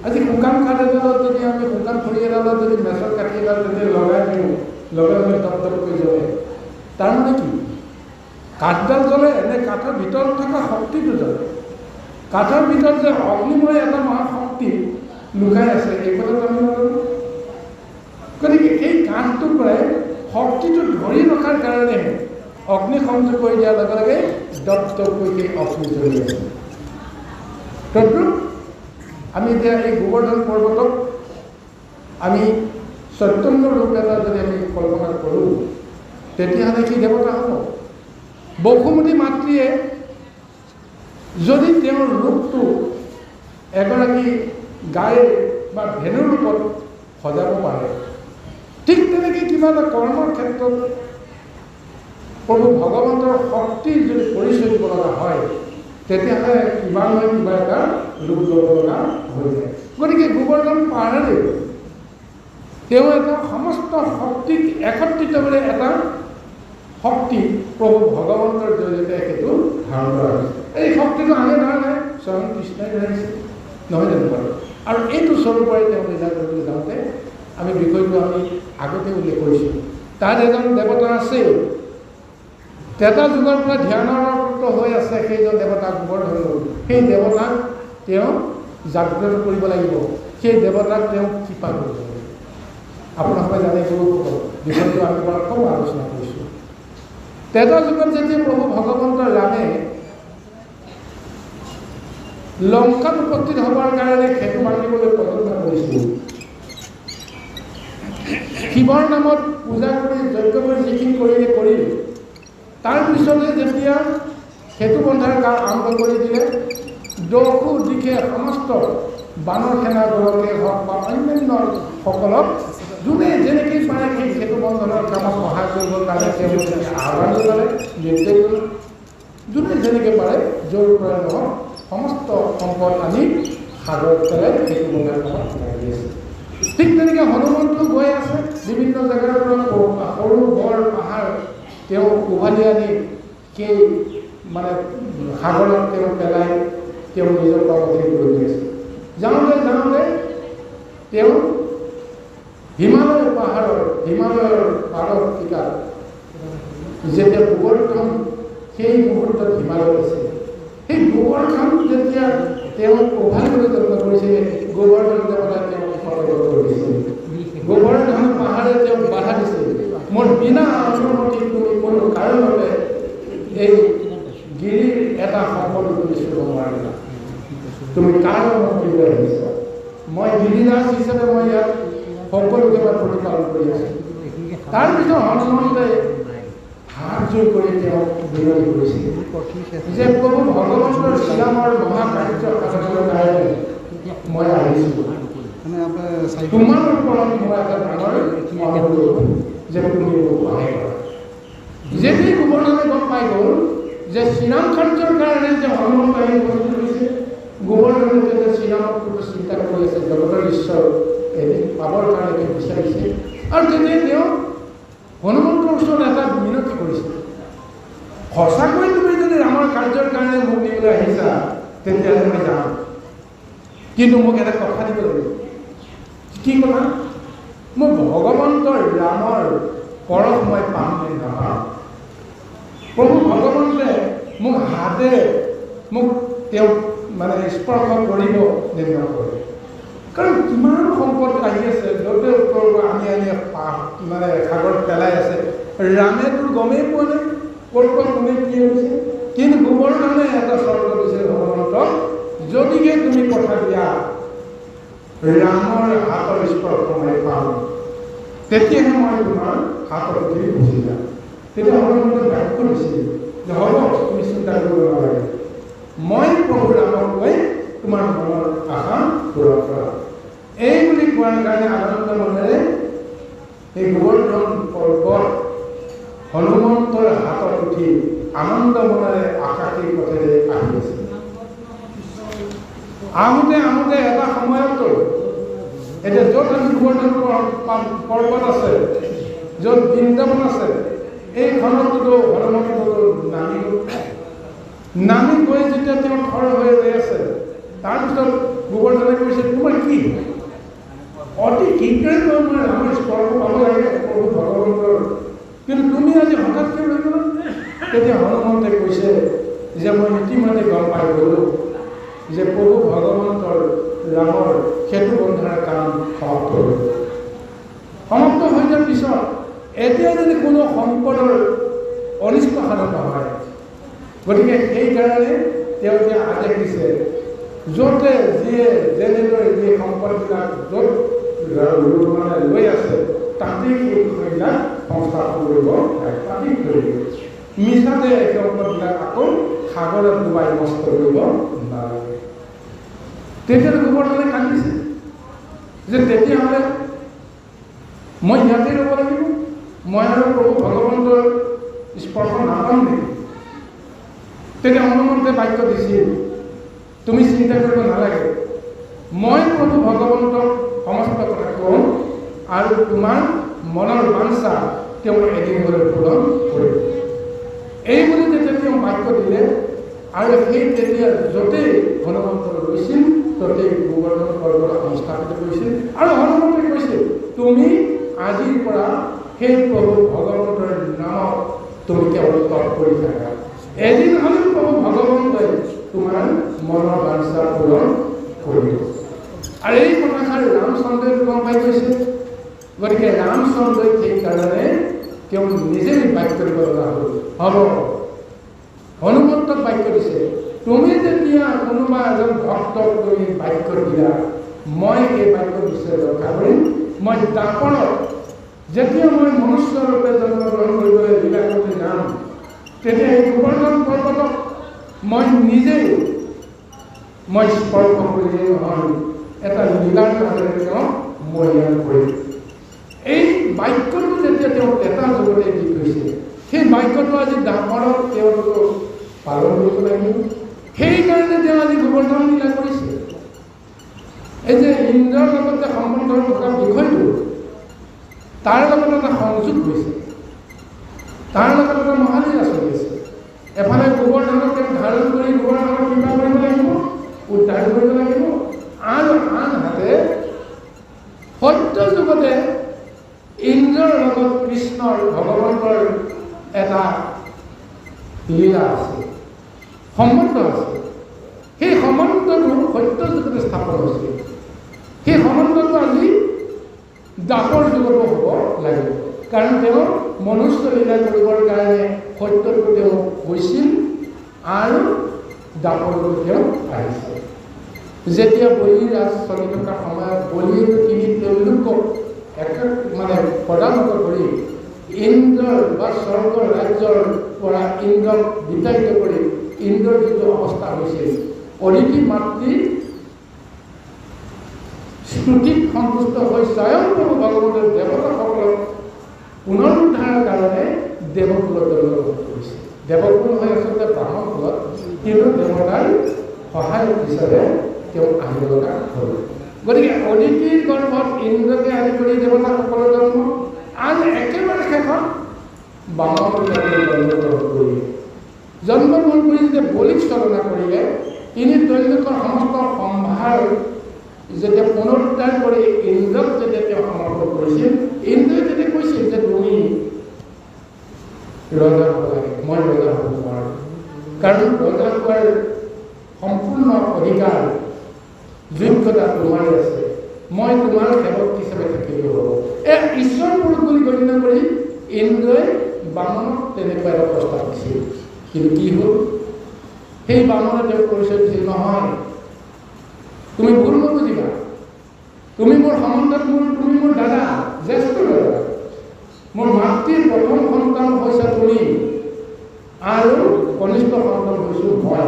আজি শুকান কাঠ এডালত যদি আমি শুকান খৰি এডালত যদি মেচৰ কাঠি এডাল যদি লগাই দিওঁ, লগে লগে দপ দপকৈ জ্বলে। তাৰ মানে কি? কাঠডাল জ্বলে নে কাঠৰ ভিতৰত থকা শক্তিটো জ্বলে? কাঠৰ ভিতৰত যে অগ্নিময় এটা মহাশক্তি লুকাই আছে, এই কথাটো আমি নাজানো। গতিকে এই কাঠটোৰ পৰাই শক্তিটো ধৰি ৰখাৰ কাৰণেহে অগ্নি সংযোগ কৰি দিয়াৰ লগে লগে দপ দপকৈ সেই অগ্নি জ্বলি আছে। তদ্ৰুপ আমি এতিয়া এই গোবৰ্ধন পৰ্বতক আমি চৈতন্য ৰূপ এটা যদি আমি কল্পনা কৰোঁ, তেতিয়াহ'লে কি দেৱতা হ'ব? বসুমতী মাতৃয়ে যদি তেওঁৰ ৰূপটো এগৰাকী গাইৰ বা ধেনুৰ ৰূপত সজাব পাৰে, ঠিক তেনেকৈ কিবা এটা কৰ্মৰ ক্ষেত্ৰত প্ৰভু ভগৱন্তৰ শক্তিৰ যদি পৰিচয় দিব লগা হয়, তেতিয়াহ'লে কিবা নহয় কিবা এটা ৰূপ ল'ব লগা হৈ যায়। গতিকে গোবৰ্ধন পাহাৰেও তেওঁ এটা সমস্ত শক্তিক একত্ৰিত কৰি এটা শক্তি প্ৰভু ভগৱন্তৰ জৰিয়তে সেইটো ধাৰণ কৰা হৈছে। এই শক্তিটো আনে ধৰা নাই, স্বয়ং কৃষ্ণই ধৰিছে, নহয় জানো বাৰু? আৰু এইটো স্বৰূপৰে তেওঁ লীলা কৰিবলৈ যাওঁতে আমি বিষয়টো আমি আগতে উল্লেখ কৰিছোঁ। তাত এজন দেৱতা আছে, ত্ৰেতা যুগৰ পৰা ধ্যানৰত হৈ আছে সেইজন দেৱতা গোবৰ্ধন। সেই দেৱতাক তেওঁ জাগ্ৰত কৰিব লাগিব, সেই দেৱতাক তেওঁ কৃপা কৰিব লাগিব। আপোনালোকে জানে গুৰুসকল, বিষয়টো আমি বাৰু কম আলোচনা কৰিছোঁ। ত্ৰেতা যুগত যেতিয়া প্ৰভু ভগৱন্ত ৰামে লংকাত উপস্থিত হ'বৰ কাৰণে সেতু বান্ধিবলৈ প্ৰযত্ন কৰিছিল, শিৱৰ নামত পূজা কৰি যজ্ঞ কৰি যিখিনি কৰিলে কৰিলে, তাৰপিছতে যেতিয়া সেতু বন্ধাৰ কাম আৰম্ভ কৰি দিলে, দশো দিশে সমস্ত বানৰ সেনাগৰাকীয়ে হওক বা অন্যান্য সকলক যোনে যেনেকৈ পাৰে সেই সেতু বন্ধনৰ কামত সহায় কৰিবৰ কাৰণে তেওঁলোকে আহ্বান জনালে, নিৰ্দেশ দিলে, যোনে যেনেকৈ পাৰে য'ৰ পৰা নহওক সমস্ত সম্পদ আনি সাগৰত পেলাই সেতু বন্ধাৰ কামত লাগি আছে। ঠিক তেনেকৈ হনুমন্তো গৈ আছে, বিভিন্ন জেগাৰ পৰা সৰু বৰ পাহাৰ তেওঁ উভালি আনি সেই মানে সাগৰত তেওঁ পেলাই তেওঁ নিজৰ কৰ্মখিনি কৰি আছে। যাওঁতে যাওঁতে তেওঁ হিমালয় পাহাৰৰ হিমালয়ৰ পাৰটিকাত যেতিয়া গোবৰ্ধন, সেই মুহূৰ্তত হিমালয়ত আছিল, সেই গোবৰ্ধন যেতিয়া তেওঁ উভালিবলৈ যত্ন কৰিছিলে, গোবৰ্ধন দেৱতাই তেওঁক সতৰ্ক কৰি দিছিল। গোবৰ্ধন পাহাৰে তেওঁক বাধা দিছিল, মোৰ বিনা অনুমতি তুমি কোনো কাৰণতে এই গিৰিৰ এটা সম্পদ তুমি চুব নোৱাৰিবা, তুমি কাৰ অনুমতি লৈ আহিছা? মই গিৰিৰাজ হিচাপে মই ইয়াত সকলোকে মই প্ৰতিপালন কৰি আছোঁ। তাৰপিছত হনুমন্তে হাত জোৰ কৰি তেওঁক বিনতি কৰিছিল যে প্ৰভু ভগৱন্তৰ শ্ৰীৰামৰ মহাকাৰ্য সাধনৰ কাৰণে মই আহিছোঁ, তোমাৰ ওপৰত মোৰ এটা ডাঙৰ অনুৰোধ যে তুমি মোক সহায় কৰা। যেতিয়া গোবৰ্ধনে গম পাই গ'ল যে শ্ৰীৰাম কাৰ্যৰ কাৰণে যে হনুমন্ত আহি উপস্থিত হৈছে, গোবৰ্ধনে তেতিয়া শ্ৰীৰামক চিন্তা কৰি আছে, জগতৰ ঈশ্বৰ এদিন পাবৰ কাৰণে তেওঁ বিচাৰিছে। আৰু তেতিয়া তেওঁ হনুমন্তৰ ওচৰত এটা মিনতি কৰিছে, সঁচাকৈ তুমি যদি ৰামৰ কাৰ্যৰ কাৰণে মোক নিবলৈ আহিছা তেতিয়াহ'লে মই যাম, কিন্তু মোক এটা কথা দিব লাগিব। কি কথা? মোক ভগৱন্তৰ ৰামৰ পৰশ মই পাম নে নাপাম? প্ৰভু ভগৱন্তে মোক হাতেৰে মোক তেওঁক মানে স্পৰ্শ কৰিব নে নকৰে? কাৰণ কিমান সম্পদ আহি আছে, য'তে উত্তৰ আনি আনি মানে সাগৰত পেলাই আছে, ৰামেতো গমেই পোৱা নাই ক'ৰ পৰা কোনে কি হৈছে। কিন্তু গোবৰ্ধনে এটা চৰ্ত দিছে ভগৱন্তক, যদিহে তুমি কথা দিয়া ৰামৰ হাতৰ স্পৰ্শ মই পাম, তেতিয়াহে মই তোমাৰ হাতত উঠি গুচি যাম। তেতিয়া হনুমন্তে বাক্য দিছিল যে হ'ব, তুমি চিন্তা কৰিব নালাগে, মই প্ৰভু ৰামক গৈ তোমাৰ মনৰ আশা পূৰণ কৰা। এই বুলি কোৱাৰ কাৰণে আনন্দ মনেৰে সেই গোবৰ্ধন পৰ্বত হনুমন্তৰ হাতত উঠি আনন্দ মনেৰে আকাশী পথেৰে আহি আছিল। আহোঁতে আহোঁতে এটা সময়তো এতিয়া য'ত আমি গোবৰ্ধন পৰ্বত আছে, য'ত বৃন্দাবন আছে, এইখনততো হনুমন্তটো নামি গ'ল। নামি গৈ যেতিয়া তেওঁ থৰ হৈ ৰৈ আছে, তাৰপিছত গোবৰ্ধনে কৈছে, তোমাৰ কি অতি শীঘ্ৰে মই ৰামৰ স্পৰ্শ পাব লাগে প্ৰভু ভগৱন্তৰ, কিন্তু তুমি আজি হঠাৎ কিয় ৰৈ গ'লা? তেতিয়া হনুমন্তে কৈছে যে মই ইতিমধ্যে গম পাই গ'লোঁ যে প্ৰভু ভগৱন্তৰ ৰামৰ সেতু বন্ধাৰ কাম সমাপ্ত হৈ গ'ল। সমাপ্ত হৈ যোৱাৰ পিছত এতিয়া যদি কোনো সম্পদৰ অনিষ্ট সাধন নহয়, গতিকে সেইকাৰণে তেওঁ এতিয়া আদেশ দিছে, য'তে যিয়ে যেনেদৰে যি সম্পদবিলাক য'ত মানে লৈ আছে নষ্ট কৰিব নালাগে। তেতিয়া গোবৰ্ধনে কান্দিছে যে তেতিয়াহ'লে মই ইয়াতে ৰ'ব লাগিব, মই আৰু প্ৰভু ভগৱন্তৰ স্পৰ্শ নাপাম নেকি? তেতিয়া হনুমন্তে বাক্য দিছিল, তুমি চিন্তা কৰিব নালাগে, মই প্ৰভু ভগৱন্তক সমস্ত কথা কম আৰু তোমাৰ মনৰ বাঞ্ছা তেওঁ এদিন হ'লে পূৰণ কৰিব। এই বুলি যেতিয়া তেওঁ বাক্য দিলে আৰু সেই তেতিয়া য'তেই হনুমন্ত গৈছিল ত'তেই গোবৰ্ধন পৰ্বত সংস্থাপিত কৰিছিল। আৰু হনুমন্তে কৈছিল, তুমি আজিৰ পৰা সেই প্ৰভু ভগৱন্তৰ নামত তুমি কেৱল তপ কৰি থাকা, এদিন হ'লেও প্ৰভু ভগৱন্তই তোমাৰ মনৰ বাঞ্ছা পূৰণ কৰিব। আৰু এই কথাষাৰ ৰামচন্দ্ৰই গম পাই গৈছে। গতিকে ৰামচন্দ্ৰই সেইকাৰণে তেওঁ নিজেই বাক্য দিব লগা হ'ল, হ'ব হনুমন্তক বাক্য দিছে, তুমি যেতিয়া কোনোবা এজন ভক্তক তুমি বাক্য দিয়া, মই এই বাক্য নিশ্চয় ৰক্ষা কৰিম। মই দাপৰত যেতিয়া মই মনুষ্যৰূপে জন্মগ্ৰহণ কৰিবলৈ লীলা কৰিবলৈ যাম, তেতিয়া এই গোবৰ্ধন পৰ্বতক মই নিজেই মই স্পৰ্শ কৰিলেই নহয়, এটা লীলাৰ মাজেৰে তেওঁ মৰিয়ান কৰিম। এই বাক্যটো যেতিয়া তেওঁ এটা যুগতে দি থৈছে, সেই বাক্যটো আজি দাপৰত তেওঁলোকক পালন কৰিব লাগিব। সেইকাৰণে তেওঁ আজি গোবৰ্ধন লীলা কৰিছে। এই যে ইন্দ্ৰৰ লগত যে সম্বন্ধ থকা বিষয়টো, তাৰ লগত এটা সংযোগ হৈছে, তাৰ লগত এটা মহালীলা চলি আছে। এফালে গোবৰ্ধনক তেওঁ ধাৰণ কৰি গোবৰ্ধনক কৃপা কৰিব লাগিব, উদ্ধাৰ কৰিব লাগিব, আৰু আনহাতে সত্য যুগতে ইন্দ্ৰৰ লগত কৃষ্ণৰ ভগৱন্তৰ এটা লীলা আছে, সম্বন্ধ আছে। সেই সম্বন্ধটো সত্য যুগতে স্থাপন হৈছে। সেই সম্বন্ধটো আজি দাপৰ যুগতো হ'ব লাগিব, কাৰণ তেওঁ মনুষ্য লীলা কৰিবৰ কাৰণে সত্যটো তেওঁ কৈছিল আৰু দাপৰটো তেওঁ আহিছে। যেতিয়া বলি ৰাজ চলি থকা সময়ত বলিৰ তিনি তেওঁলোকক এক মানে প্ৰদানত কৰি ইন্দ্ৰৰ বা স্বৰ্গৰ ৰাজ্যৰ পৰা ইন্দ্ৰক বিতাড়িত কৰি ইন্দ্ৰৰ যিটো অৱস্থা হৈছিল, অদিতি মাতৃ স্তুতিত সন্তুষ্ট হৈ স্বয়ং প্ৰভু ভগৱন্তৰ দেৱতাসকলক পুনৰুদ্ধাৰৰ কাৰণে দেৱকুলত জন্মগ্ৰহণ কৰিছে। দেৱকুল হৈ আচলতে ব্ৰাহ্মণ কুলত, কিন্তু দেৱতাৰ সহায়ক হিচাপে তেওঁ আহিব লগা হ'ল। গতিকে অদিতিৰ গৰ্ভত ইন্দ্ৰকে আদি কৰি দেৱতাসকলৰ জন্ম, আৰু একেবাৰে শেষত বামন জন্মগ্ৰহণ কৰিলে। জন্মগ্ৰহণ কৰি যেতিয়া বলিক চলনা কৰিলে, তিনি তেওঁলোকৰ সমস্ত সম্ভাৰ যেতিয়া পুনৰুদ্ধাৰ কৰি ইন্দ্ৰক যেতিয়া তেওঁ সমৰ্পণ কৰিছিল, ইন্দ্ৰই তেতিয়া কৈছিল যে তুমি ৰজা হ'ব লাগে, মই ৰজা হ'ব নোৱাৰোঁ, কাৰণ ৰজা হোৱাৰ সম্পূৰ্ণ অধিকাৰ যোগ্যতা তোমাৰে আছে, মই তোমাৰ সেৱক হিচাপে থাকিলেও হ'ব। এই ঈশ্বৰ পুৰুষ বুলি গণ্য কৰি ইন্দ্ৰই বামনক তেনেকুৱা এটা প্ৰস্তাৱ দিছিল। কিন্তু কি হ'ল, সেই বামনে তেওঁক পৰিচয় দিছিল, নহয় তুমি ভুল নুবুজিবা, তুমি মোৰ সম্বন্ধত তুমি মোৰ দাদা, জ্যেষ্ঠ দাদা, মোৰ মাতৃৰ প্ৰথম সন্তান হৈছা তুমি আৰু কনিষ্ঠ সন্তান হৈছোঁ মই,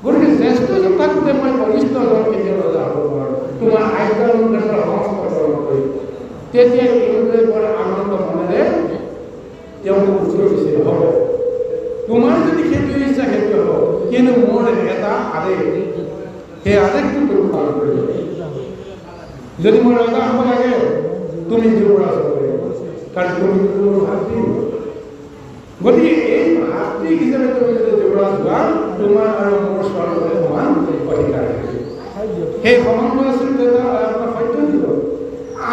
গতিকে জ্যেষ্ঠজন থাকোঁতে মই কনিষ্ঠজন কেতিয়াও ৰজা হ'ব নোৱাৰোঁ, তোমাৰ আজ্ঞা অনুসাৰে সমস্ত কৰ্ম কৰিম। তেতিয়া ইন্দ্ৰই বৰ আনন্দ মনেৰে তেওঁক উত্তৰ দিছিল, হ'ব তোমাৰ যদি সেইটো ইচ্ছা সেইটো হ'ব, কিন্তু মোৰ এটা আদেশ, সেই আদেশটো তুমি পালন কৰিব লাগিব। যদি মই ৰজা হ'ব লাগে তুমি যুৱৰাজ হ'ব লাগিব, কাৰণ তুমি মোৰ ভাতৃ। গতিকে এই ভাতৃ হিচাপে তুমি যদি যুৱৰাজ হোৱা, তোমাৰ আৰু মোৰ স্বৰ্গতে সমান অধিকাৰ থাকিব। সেই সম্বন্ধ আছিল আপোনাৰ সত্য যুগত।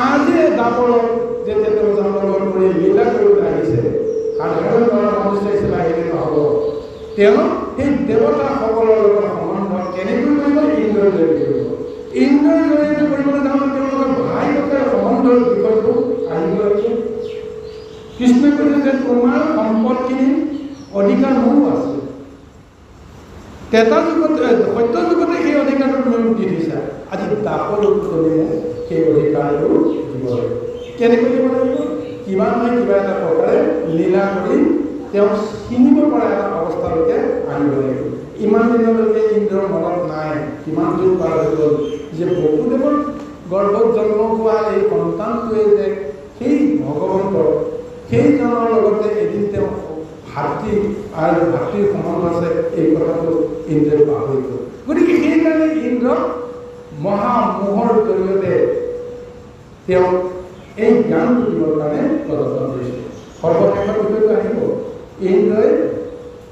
আজি দাপৰত যেতিয়া তেওঁ জন্মগ্ৰহণ কৰি লীলা কৰিবলৈ আহিছে, সাধাৰণ মনুষ্য হিচাপে আহিলে নহ'ব, তেওঁ সেই দেৱতাসকলৰ লগত সম্বন্ধ কেনেকৈ কৰিব, ইন্দ্ৰৰ জৰিয়তে কৰিব। ইন্দ্ৰৰ জৰিয়তে কৰিবলৈ যাওঁতে তেওঁলোকৰ ভাই ককাইৰ সম্বন্ধৰ বিষয়টো আহিব লাগিব। কৃষ্ণই কৈছে যে তোমাৰ সম্পদখিনি অধিকাৰ মোৰো আছে, তেতা যুগত সত্য যুগতে সেই অধিকাৰটো তুমি মোক দি থৈছা, আজি দাপৰত তুমি মোক সেই অধিকাৰটো দিব লাগিব। কেনেকৈ দিব লাগিব? কিবা নহয় কিবা এটা প্ৰকাৰে লীলা কৰি তেওঁক চিনিব পৰা এটা অৱস্থালৈকে আনিব লাগিব। ইমান দিনলৈকে ইন্দ্ৰৰ মনত নাই, কিমান যুগ পাৰ হৈ গ'ল যে বসুদেৱৰ গৰ্ভত জন্ম হোৱা এই সন্তানটোৱে যে সেই ভগৱন্ত, সেইজনৰ লগতে এদিন তেওঁ ভাতৃ আৰু ভাতৃৰ সম্বন্ধ আছে, এই কথাটো ইন্দ্ৰই পাহৰি গ'ল। গতিকে সেইকাৰণে ইন্দ্ৰক মহামোহৰ জৰিয়তে তেওঁ এই জ্ঞানটো দিবৰ কাৰণে প্ৰদৰ্শন কৰিছে। সৰ্বশেষৰ বিষয়টো আহিব, ইন্দ্ৰই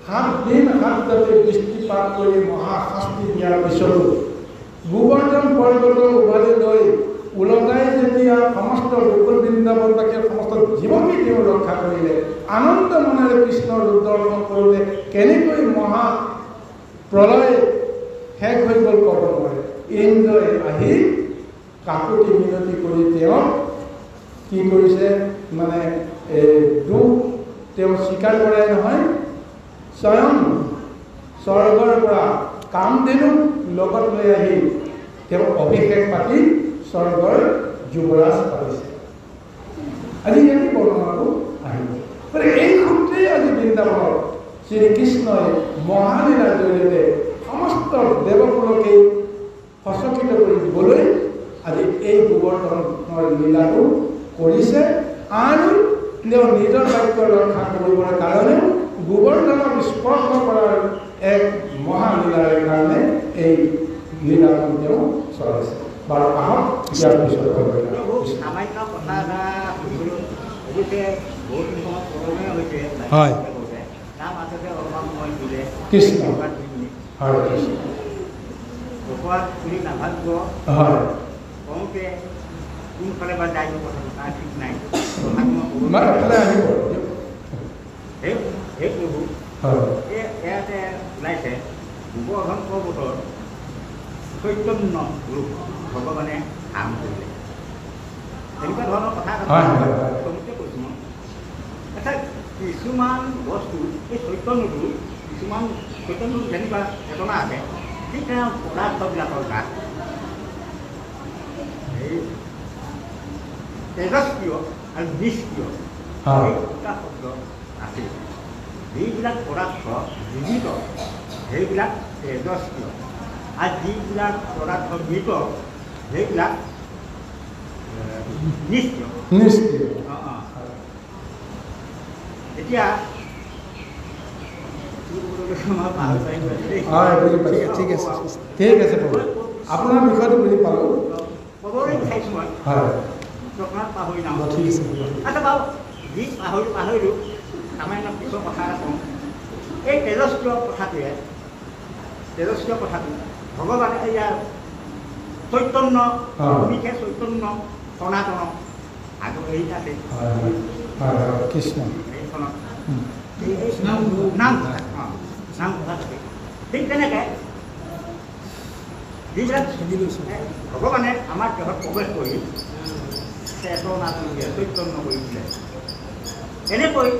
7 দিন 7 ৰাতি বৃষ্টিপাত কৰি মহাশাস্তি দিয়াৰ পিছতো গোবৰ্ধন পৰ্বত উভালি লৈ ওলটাই যেতিয়া সমস্ত গোকুল বৃন্দাবনবাসীৰ সমস্ত জীৱকে তেওঁ ৰক্ষা কৰিলে, আনন্দ মনেৰে কৃষ্ণৰ ৰূপ দৰ্শন কৰোঁতে কেনেকৈ মহা প্ৰলয় শেষ হৈ গ'ল ক'ব নোৱাৰে। ইন্দ্ৰই আহি কাকুতি মিনতি কৰি তেওঁ কি কৰিছে, মানে দুখ তেওঁ স্বীকাৰ কৰাই নহয়, স্বয়ং স্বৰ্গৰ পৰা কামধেনুক লগত লৈ আহি তেওঁ অভিষেক পাতি স্বৰ্গৰ যুৱৰাজ পাতিছে। আজি ইয়াতে বৰ্ণনাটো আহিব। গতিকে এই সূত্ৰেই আজি বৃন্দাবনত শ্ৰীকৃষ্ণই মহালীলাৰ জৰিয়তে সমস্ত দেৱকুলকেই সচকিত কৰি দিবলৈ আজি এই গোবৰ্ধনৰ লীলাটো কৰিছে। আৰু তেওঁ নিজৰ বাক্য ৰক্ষা কৰিবৰ কাৰণেও গোবৰ্ধনক স্পৰ্শ কৰাৰ এক মহালীলাৰ কাৰণে এই লীলাখন তেওঁ চলাইছে। বাৰু আহক ইয়াৰ পিছত সামান্য কথা এটা অৱশ্যে বহুত সময় পলমে হৈছে, হয়, তাৰ মাজতে অলপমান সময় দিলে। কৃষ্ণ হয়, কৃষ্ণ অপৰাধ বুলি নাভাবিব, হয়, কওঁতে কোনফালে বা যায় কথাটো তাৰ ঠিক নাই। আহিব হে প্ৰভু, এই ইয়াতে ওলাইছে গোবৰ্ধন পৰ্বতৰ চৈতন্য ৰূপ ভগৱানে কাম কৰিলে, তেনেকুৱা ধৰণৰ কথা চমুকে কৈছোঁ মই। আচ্ছা, কিছুমান বস্তু এই চৈতন্যটো, কিছুমান চৈতন্যটো যেনেকুৱা চেতনা আছে, ঠিক তেনে পদাৰ্থবিলাকৰ গাত এই তেজস্ক্ৰিয় আৰু নিষ্ক্ৰিয় এই দুটা শব্দ আছে। যিবিলাক পদাৰ্থ জীৱিত সেইবিলাক তেজস্ক্ৰিয়, আৰু যিবিলাক পদাৰ্থ মৃত সেইবিলাক নিষ্ক্ৰিয়। নিষ্ক্ৰিয়। অঁ অঁ। এতিয়া ঠিক আছে, ঠিক আছে প্ৰভু, আপোনাৰ বিষয়টো বুজি পালোঁ। ক'বলৈ বিচাৰিছোঁ মই, হয়, পাহৰি যাওঁ। ঠিক আছে। আচ্ছা বাৰু, যি পাহৰিলোঁ, সামান্য পিছৰ কথা এটা কওঁ। এই তেজস্ক্ৰিয় কথাটোৱে, তেজস্ক্ৰিয় কথাটো ভগৱানে এয়া চৈতন্য, ভূমিকে চৈতন্য সনাতন আগৰ হেৰি আছে কৃষ্ণ এইখনত নাম নাম কথা থাকে। ঠিক তেনেকৈ যিবিলাক ভগৱানে আমাৰ দেহত প্ৰৱেশ কৰি চেতনাটো দিয়ে, চৈতন্য কৰি দিলে, এনেকৈ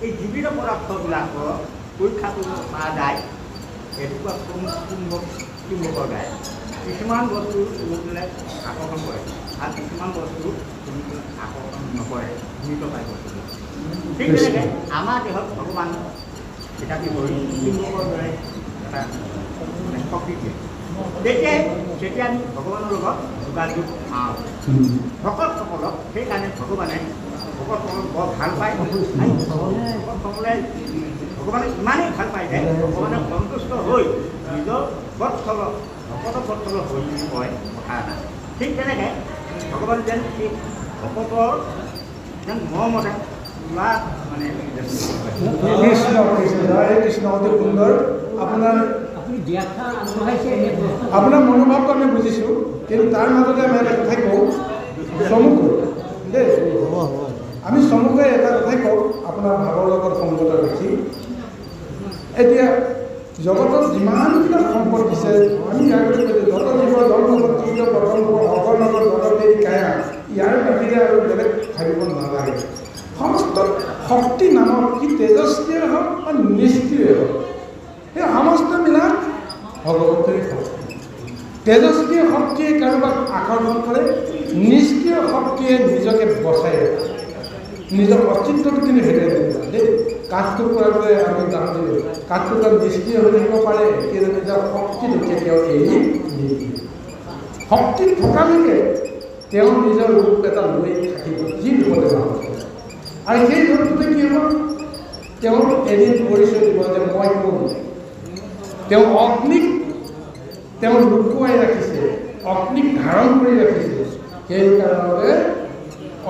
এই জীৱিত পদাৰ্থবিলাকৰ পৰীক্ষা কৰিব পৰা যায়। এনেকুৱা চুম্বকৰ গায় কিছুমান বস্তু চুম্বকবিলাক আকৰ্ষণ কৰে আৰু কিছুমান বস্তু চুম্বকবিলাক আকৰ্ষণ নকৰে, মৃত পায় বস্তুবিলাক। ঠিক তেনেকৈ আমাৰ দেহত ভগৱান থিতাপি কৰি চুম্বকৰ দৰে এটা মানে শক্তি দিয়ে। তেতিয়াই যেতিয়া আমি ভগৱানৰ লগত যোগাযোগ পাওঁ, ভকতসকলক সেইকাৰণে ভগৱানে ভকতসকলক বৰ ভাল পায়। ভকতসকলে ভগৱানে ইমানেই ভাল পায় যে ভগৱানে সন্তুষ্ট হৈ নিজৰ বৎসল ভকত বৎসল হৈ বুলি কয় কথা এটা। ঠিক তেনেকৈ ভগৱান যেন সেই ভকতৰ যেন মৰমতে তোলা মানে। কৃষ্ণ কৃষ্ণ, হৰে কৃষ্ণ। অতি সুন্দৰ। আপোনাৰ আপোনাৰ মনোভাৱটো আমি বুজিছোঁ, কিন্তু তাৰ মাজতে আমি এটা কথাই কওঁ চমুকৈ দেই, আমি চমুকৈ এটা কথাই কওঁ আপোনাৰ ভাৱৰ লগত সংগত ৰাখি। এতিয়া জগতত যিমানবিলাক সম্পদ দিছে, আমি ইয়াৰ আগতে কৈছোঁ যত জীৱ জন্ম পতংগ অগণক জগতেৰি কায়া, ইয়াৰ বাহিৰে আৰু বেলেগ ভাবিব নালাগে। সমস্ত শক্তি নামত কি তেজস্ক্ৰিয় হওক বা নিষ্ক্ৰিয় হওক, সেই সমস্তবিলাক ভগৱন্তৰে শক্তি। তেজস্ক্ৰিয় শক্তিয়ে কাৰোবাক আকৰ্ষণ কৰে, নিষ্ক্ৰিয় শক্তিয়ে নিজকে বচাই ৰাখে। নিজৰ অস্তিত্বটো কিন্তু হেৰুৱাই নিদিবা দেই। কাঠ টুকুৰাটোৱে আমি উদাহৰণ দিলোঁ, কাঠ টুকুৰা নিষ্ক্ৰিয় হৈ থাকিব পাৰে, কিন্তু নিজৰ শক্তিটো কেতিয়াও এৰি নিদিয়ে। শক্তি থকালৈকে তেওঁ নিজৰ ৰূপ এটা লৈ থাকিব, যি ৰূপতে নহওক। আৰু সেই ৰূপটোতে কি হ'ব, তেওঁ এদিন পৰিচয় দিব যে মই কোন। তেওঁ অগ্নিক তেওঁ লুকুৱাই ৰাখিছে, অগ্নিক ধাৰণ কৰি ৰাখিছে, সেইকাৰণে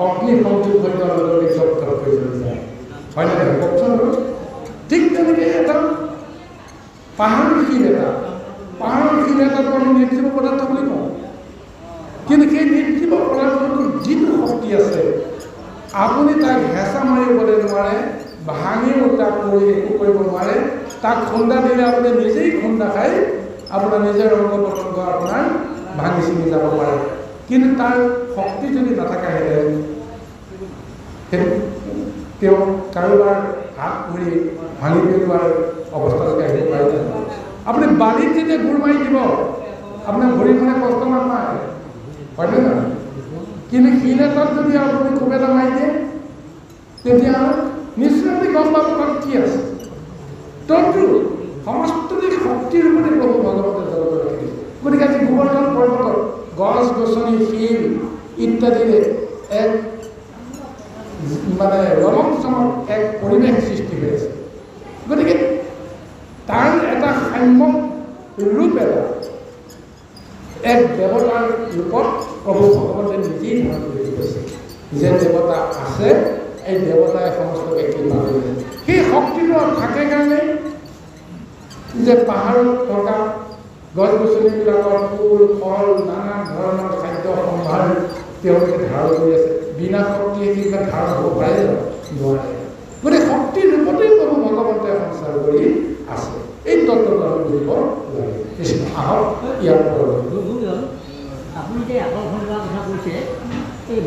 অগ্নি সংযোগ হৈ যোৱাৰ লগে লগে জপ ধপ হৈ যায়, হয়নে নহয় কওকচোন বাৰু? ঠিক তেনেকৈ এটা পাহাৰৰ শিল এটা, পাহাৰৰ শিল এটাটো আমি নিৰ্জীৱ পদাৰ্থ বুলি কওঁ, কিন্তু সেই নিৰ্জীৱ পদাৰ্থটোৰ যিটো শক্তি আছে, আপুনি তাক হেঁচা মাৰিবলৈ নোৱাৰে, ভাঙিও তাক কৰি একো কৰিব নোৱাৰে। তাক খুন্দা দিলে আপুনি নিজেই খুন্দা খাই আপোনাৰ নিজৰ অংগ প্ৰত্যংগ আপোনাৰ ভাঙি ছিঙি যাব পাৰে। কিন্তু তাৰ শক্তি যদি নাথাকেহেঁতেন, সেইটো তেওঁ কাৰোবাৰ হাত ভৰি ভাঙি পেলোৱাৰ অৱস্থালৈকে আহিব পাৰে। আপুনি বালিত যেতিয়া গোৰ মাৰি দিব, আপোনাৰ ভৰিখনে কষ্ট নাপায়, হয়নে নহয়? কিন্তু শিল এটাত যদি আপুনি কোব এটা মাৰি দিয়ে, তেতিয়াহ'লে নিশ্চয় আপুনি গম পাব তাত কি আছে। তদ্ৰুপ সমস্ত শক্তিৰ ৰূপতে প্ৰভু ভগৱন্তে জগতত ৰাখি দিছে। গতিকে আজি গোবৰ্ধন পৰ্বতত গছ গছনি শিল ইত্যাদিৰে এক মানে ৰমক চমক এক পৰিৱেশ সৃষ্টি হৈ আছে। গতিকে তাৰ এটা সাম্যক ৰূপ এটা এক দেৱতাৰ ৰূপত প্ৰভু ভগৱন্তে নিজেই ধাৰণ কৰি গৈছে। যে দেৱতা আছে, এই দেৱতাই সমস্তকে কৃপা কৰিছে। সেই শক্তিটো থাকে কাৰণে যে পাহাৰত থকা গছ গছনিবিলাকৰ ফুল ফল নানা ধৰণৰ খাদ্য সম্ভাৰ তেওঁলোকে ধাৰণ কৰি আছে। বিনা শক্তিয়ে সেইবিলাক ধাৰণ হ'ব পাৰে জানো? নোৱাৰে। গতিকে শক্তিৰ ৰূপতেই প্ৰভু ভগৱন্তে সঞ্চাৰ কৰি আছে। এই তত্ত্বটো আমি বুজিব লাগে। কৃষ্ণ, আহক ইয়াৰ পৰৱৰ্তী। আপুনি যে আকৰ্ষণ কৰাৰ কথা কৈছে, এই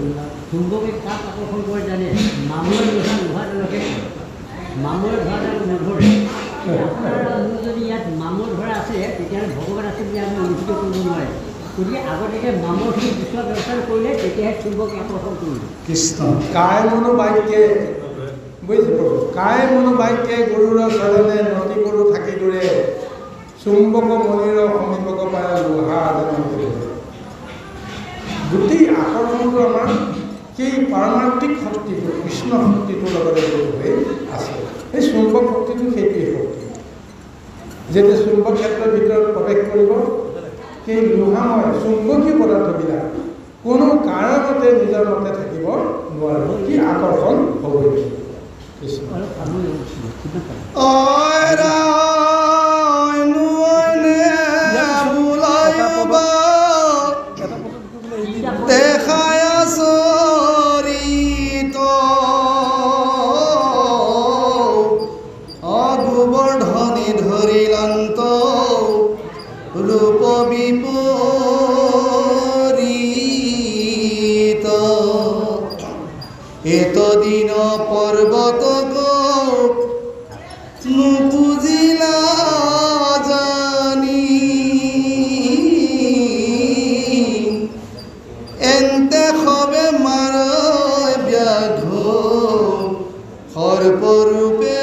চুম্বকে কাক আকৰ্ষণ কৰে জানে? মামৰে ধৰা লোহাডালকে কৰে, মামৰে ধৰাডাল নধৰে। আপোনাৰ মোৰ যদি ইয়াত মামৰ ধৰা আছে, তেতিয়াহ'লে ভগৱান আছে বুলি আমি অনুষ্ঠিত কৰিব নোৱাৰে। গতিকে আগতীয়াকৈ মামৰখিনি গুচোৱা ব্যৱস্থা কৰিলে তেতিয়াহে চুম্বকে আকৰ্ষণ কৰিব। কৃষ্ণ। কায় মনোবাক্যে, বুজিছে প্ৰভু, কায় মনোবাক্যে গৰুৰ চৰণে নদী গৰু থাকি দূৰে, চুম্বক মণিৰ সমীপক পায় লোহা যেন। গোটেই আকৰ্ষণটো আমাৰ সেই পাৰমাৰ্থিক শক্তিটো, কৃষ্ণ শক্তিটোৰ লগতে জড়িত হৈ আছে। সেই চুম্বক শক্তিটো সেইটোৱেই শক্তি। যেতিয়া চুম্বক ক্ষেত্ৰৰ ভিতৰত প্ৰৱেশ কৰিব, সেই লোহাময় চুম্বকীয় পদাৰ্থবিলাক কোনো কাৰণতে নিজৰ মতে থাকিব নোৱাৰিব, কি আকৰ্ষণ হ'বই। কৃষ্ণ। দেখায় চৰিত অগোবৰ্ধনী ধৰিলন্ত ৰূপ বিপৰীত, এতদিন পৰ্বত নুপুজিলা জানি, এন্তে সবে মাৰ ব্যাঘ্ৰ সৰ্পৰূপে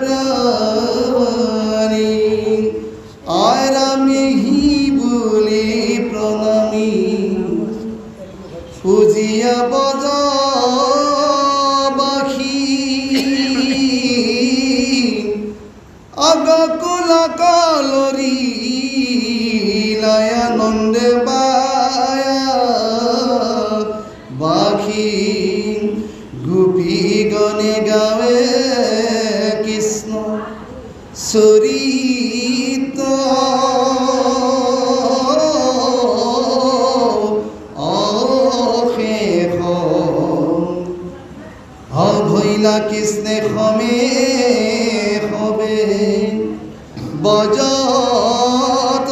প্ৰাণী। আৰামিহি বুলি প্ৰণামী পূজিয়া বজবাসী, অগকুল কলৰি লয়ানন্দে বায়া বাখী, গোপীগণে গাৱে কৃষ্ণ চৰিত অশেষ। অভৈলা কৃষ্ণে সমে সবে বজত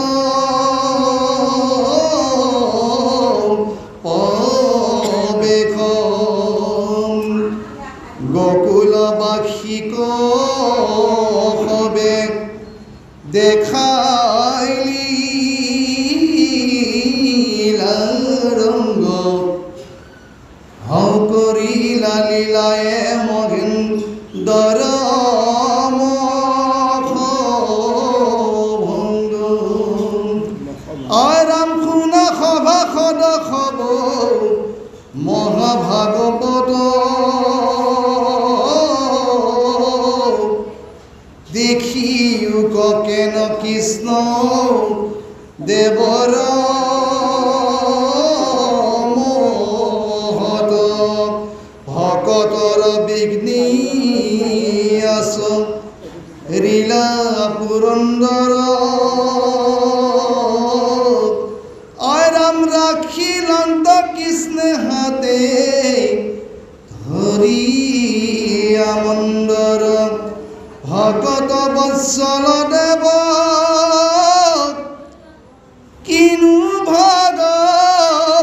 পবেখ, গোকুলবাসীক সবে দেখাইলি ৰঙ্গ, হৌ কৰিলা লীলা। যায় মহেন্দ্ৰ ভঙ্গ। ৰাম শুনা সভাসদ সব মহাভাগৱত, দেখিও কেন কৃষ্ণ দেৱৰ মহত। ভকতৰ বিঘ্নি আছ লীলা পুৰন্দৰ, ৰাম ৰাখিলন্ত কৃষ্ণ হাতে ধৰিয়া মন্দৰ। ভকত বৎসল দেৱ কিনো ভগৱন্ত,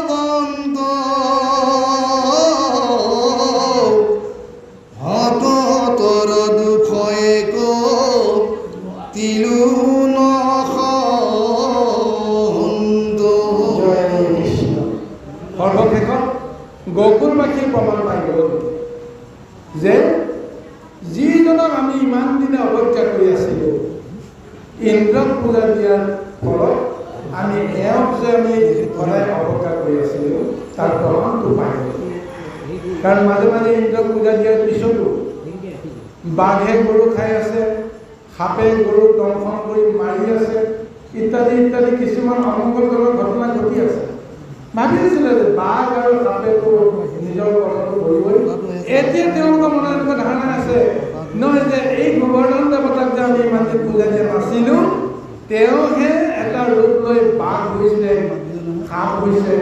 ভকতৰ দুখ এক তিলো নসন্ত। জয় কৃষ্ণ। সৰ্বশেষত গোকুলবাসীয়ে প্ৰমাণ পাই গ'ল যে যিজনক আমি ইমান দিনে অৱজ্ঞা কৰি আছিলোঁ, ইন্দ্ৰক পূজা দিয়াৰ ফলত আমি এওঁক যে আমি সদায় অৱজ্ঞা কৰি আছিলোঁ, তাৰ প্ৰমাণটো পাই গ'ল। কাৰণ মাজে মাজে ইন্দ্ৰক পূজা দিয়াৰ পিছতো বাঘে গৰু খাই আছে, সাপে গৰু দংশন কৰি মাৰি আছে, ইত্যাদি ইত্যাদি কিছুমান অমংগলজনক ঘটনা ঘটি আছে। ভাবি আছিলে যে বাঘ আৰু সাপেতো নিজৰ কৰ্মটো কৰিবই। এতিয়া তেওঁলোকৰ মনত এনেকুৱা ধাৰণা আছে নহয় যে এই গোবৰ্ধন দেৱতাক যে আমি ইমান দিন পূজা দিয়া নাছিলোঁ, তেওঁহে এটা ৰূপ লৈ বাঘ হৈছে, সাপ হৈছে,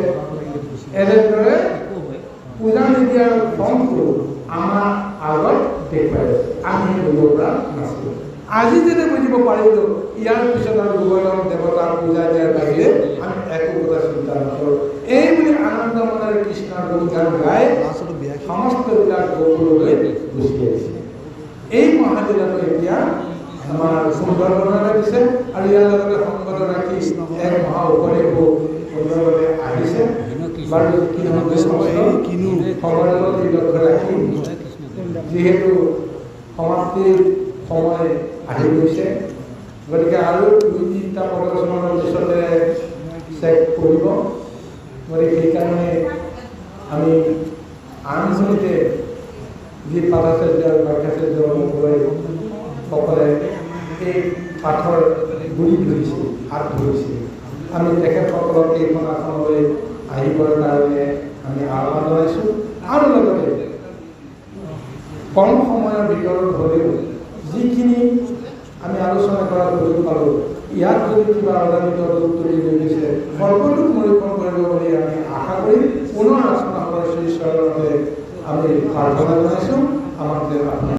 এনেদৰে পূজা নিদিয়াৰ ফৰ্মটো আমাৰ আগত দেখুৱাই আছে। আমি বুজিব পৰা নাছিলোঁ। আজি যেতিয়া বুজিব পাৰিলোঁ, ইয়াৰ পিছত আৰু গোবৰ্ধন দেৱতাক পূজা দিয়াৰ বাহিৰে আমি একো কথা চিন্তা নকৰোঁ। এই বুলি আনন্দ মনেৰে কৃষ্ণৰ গুণগান গাই সমস্তবিলাক গোকুললৈ গুচি আহিছে। এই মহালীলাটো এতিয়া আমাৰ সুন্দৰবনলৈ দিছে আৰু ইয়াৰ লগতে সংগত ৰাখি এক মহা উপদেশো সুন্দৰবনে আহিছে। বাৰু কি সময়ৰ লগত লক্ষ্য ৰাখি যিহেতু সমাপ্তিৰ সময় আহি গৈছে, গতিকে আৰু দুই তিনিটা প্ৰদৰ্শনৰ পিছতে চেক কৰিব। গতিকে সেইকাৰণে আমি আৰম্ভণিতে যি পাঠাচাৰ্য আৰু বাক্যাচাৰ্য সকলে এই পাঠৰ গুৰি ধৰিছিল, হাত ধৰিছিল, আমি তেখেতসকলক এইখন আসনলৈ আহিবৰ কাৰণে আমি আহ্বান জনাইছোঁ। আৰু লগতে কম সময়ৰ ভিতৰত হ'লেও যিখিনি আমি আলোচনা কৰাৰ সুযোগ পালোঁ, ইয়াত যদি কিবা অজানিত দোষ ত্ৰুটি ৰৈ গৈছে, সৰ্বদোষ নিৰূপণ কৰিব বুলি আমি আশা কৰি পুনৰ আলোচনা শ্ৰী চৰণতে আমি প্ৰাৰ্থনা জনাইছোঁ। আমাক যে আপোনাৰ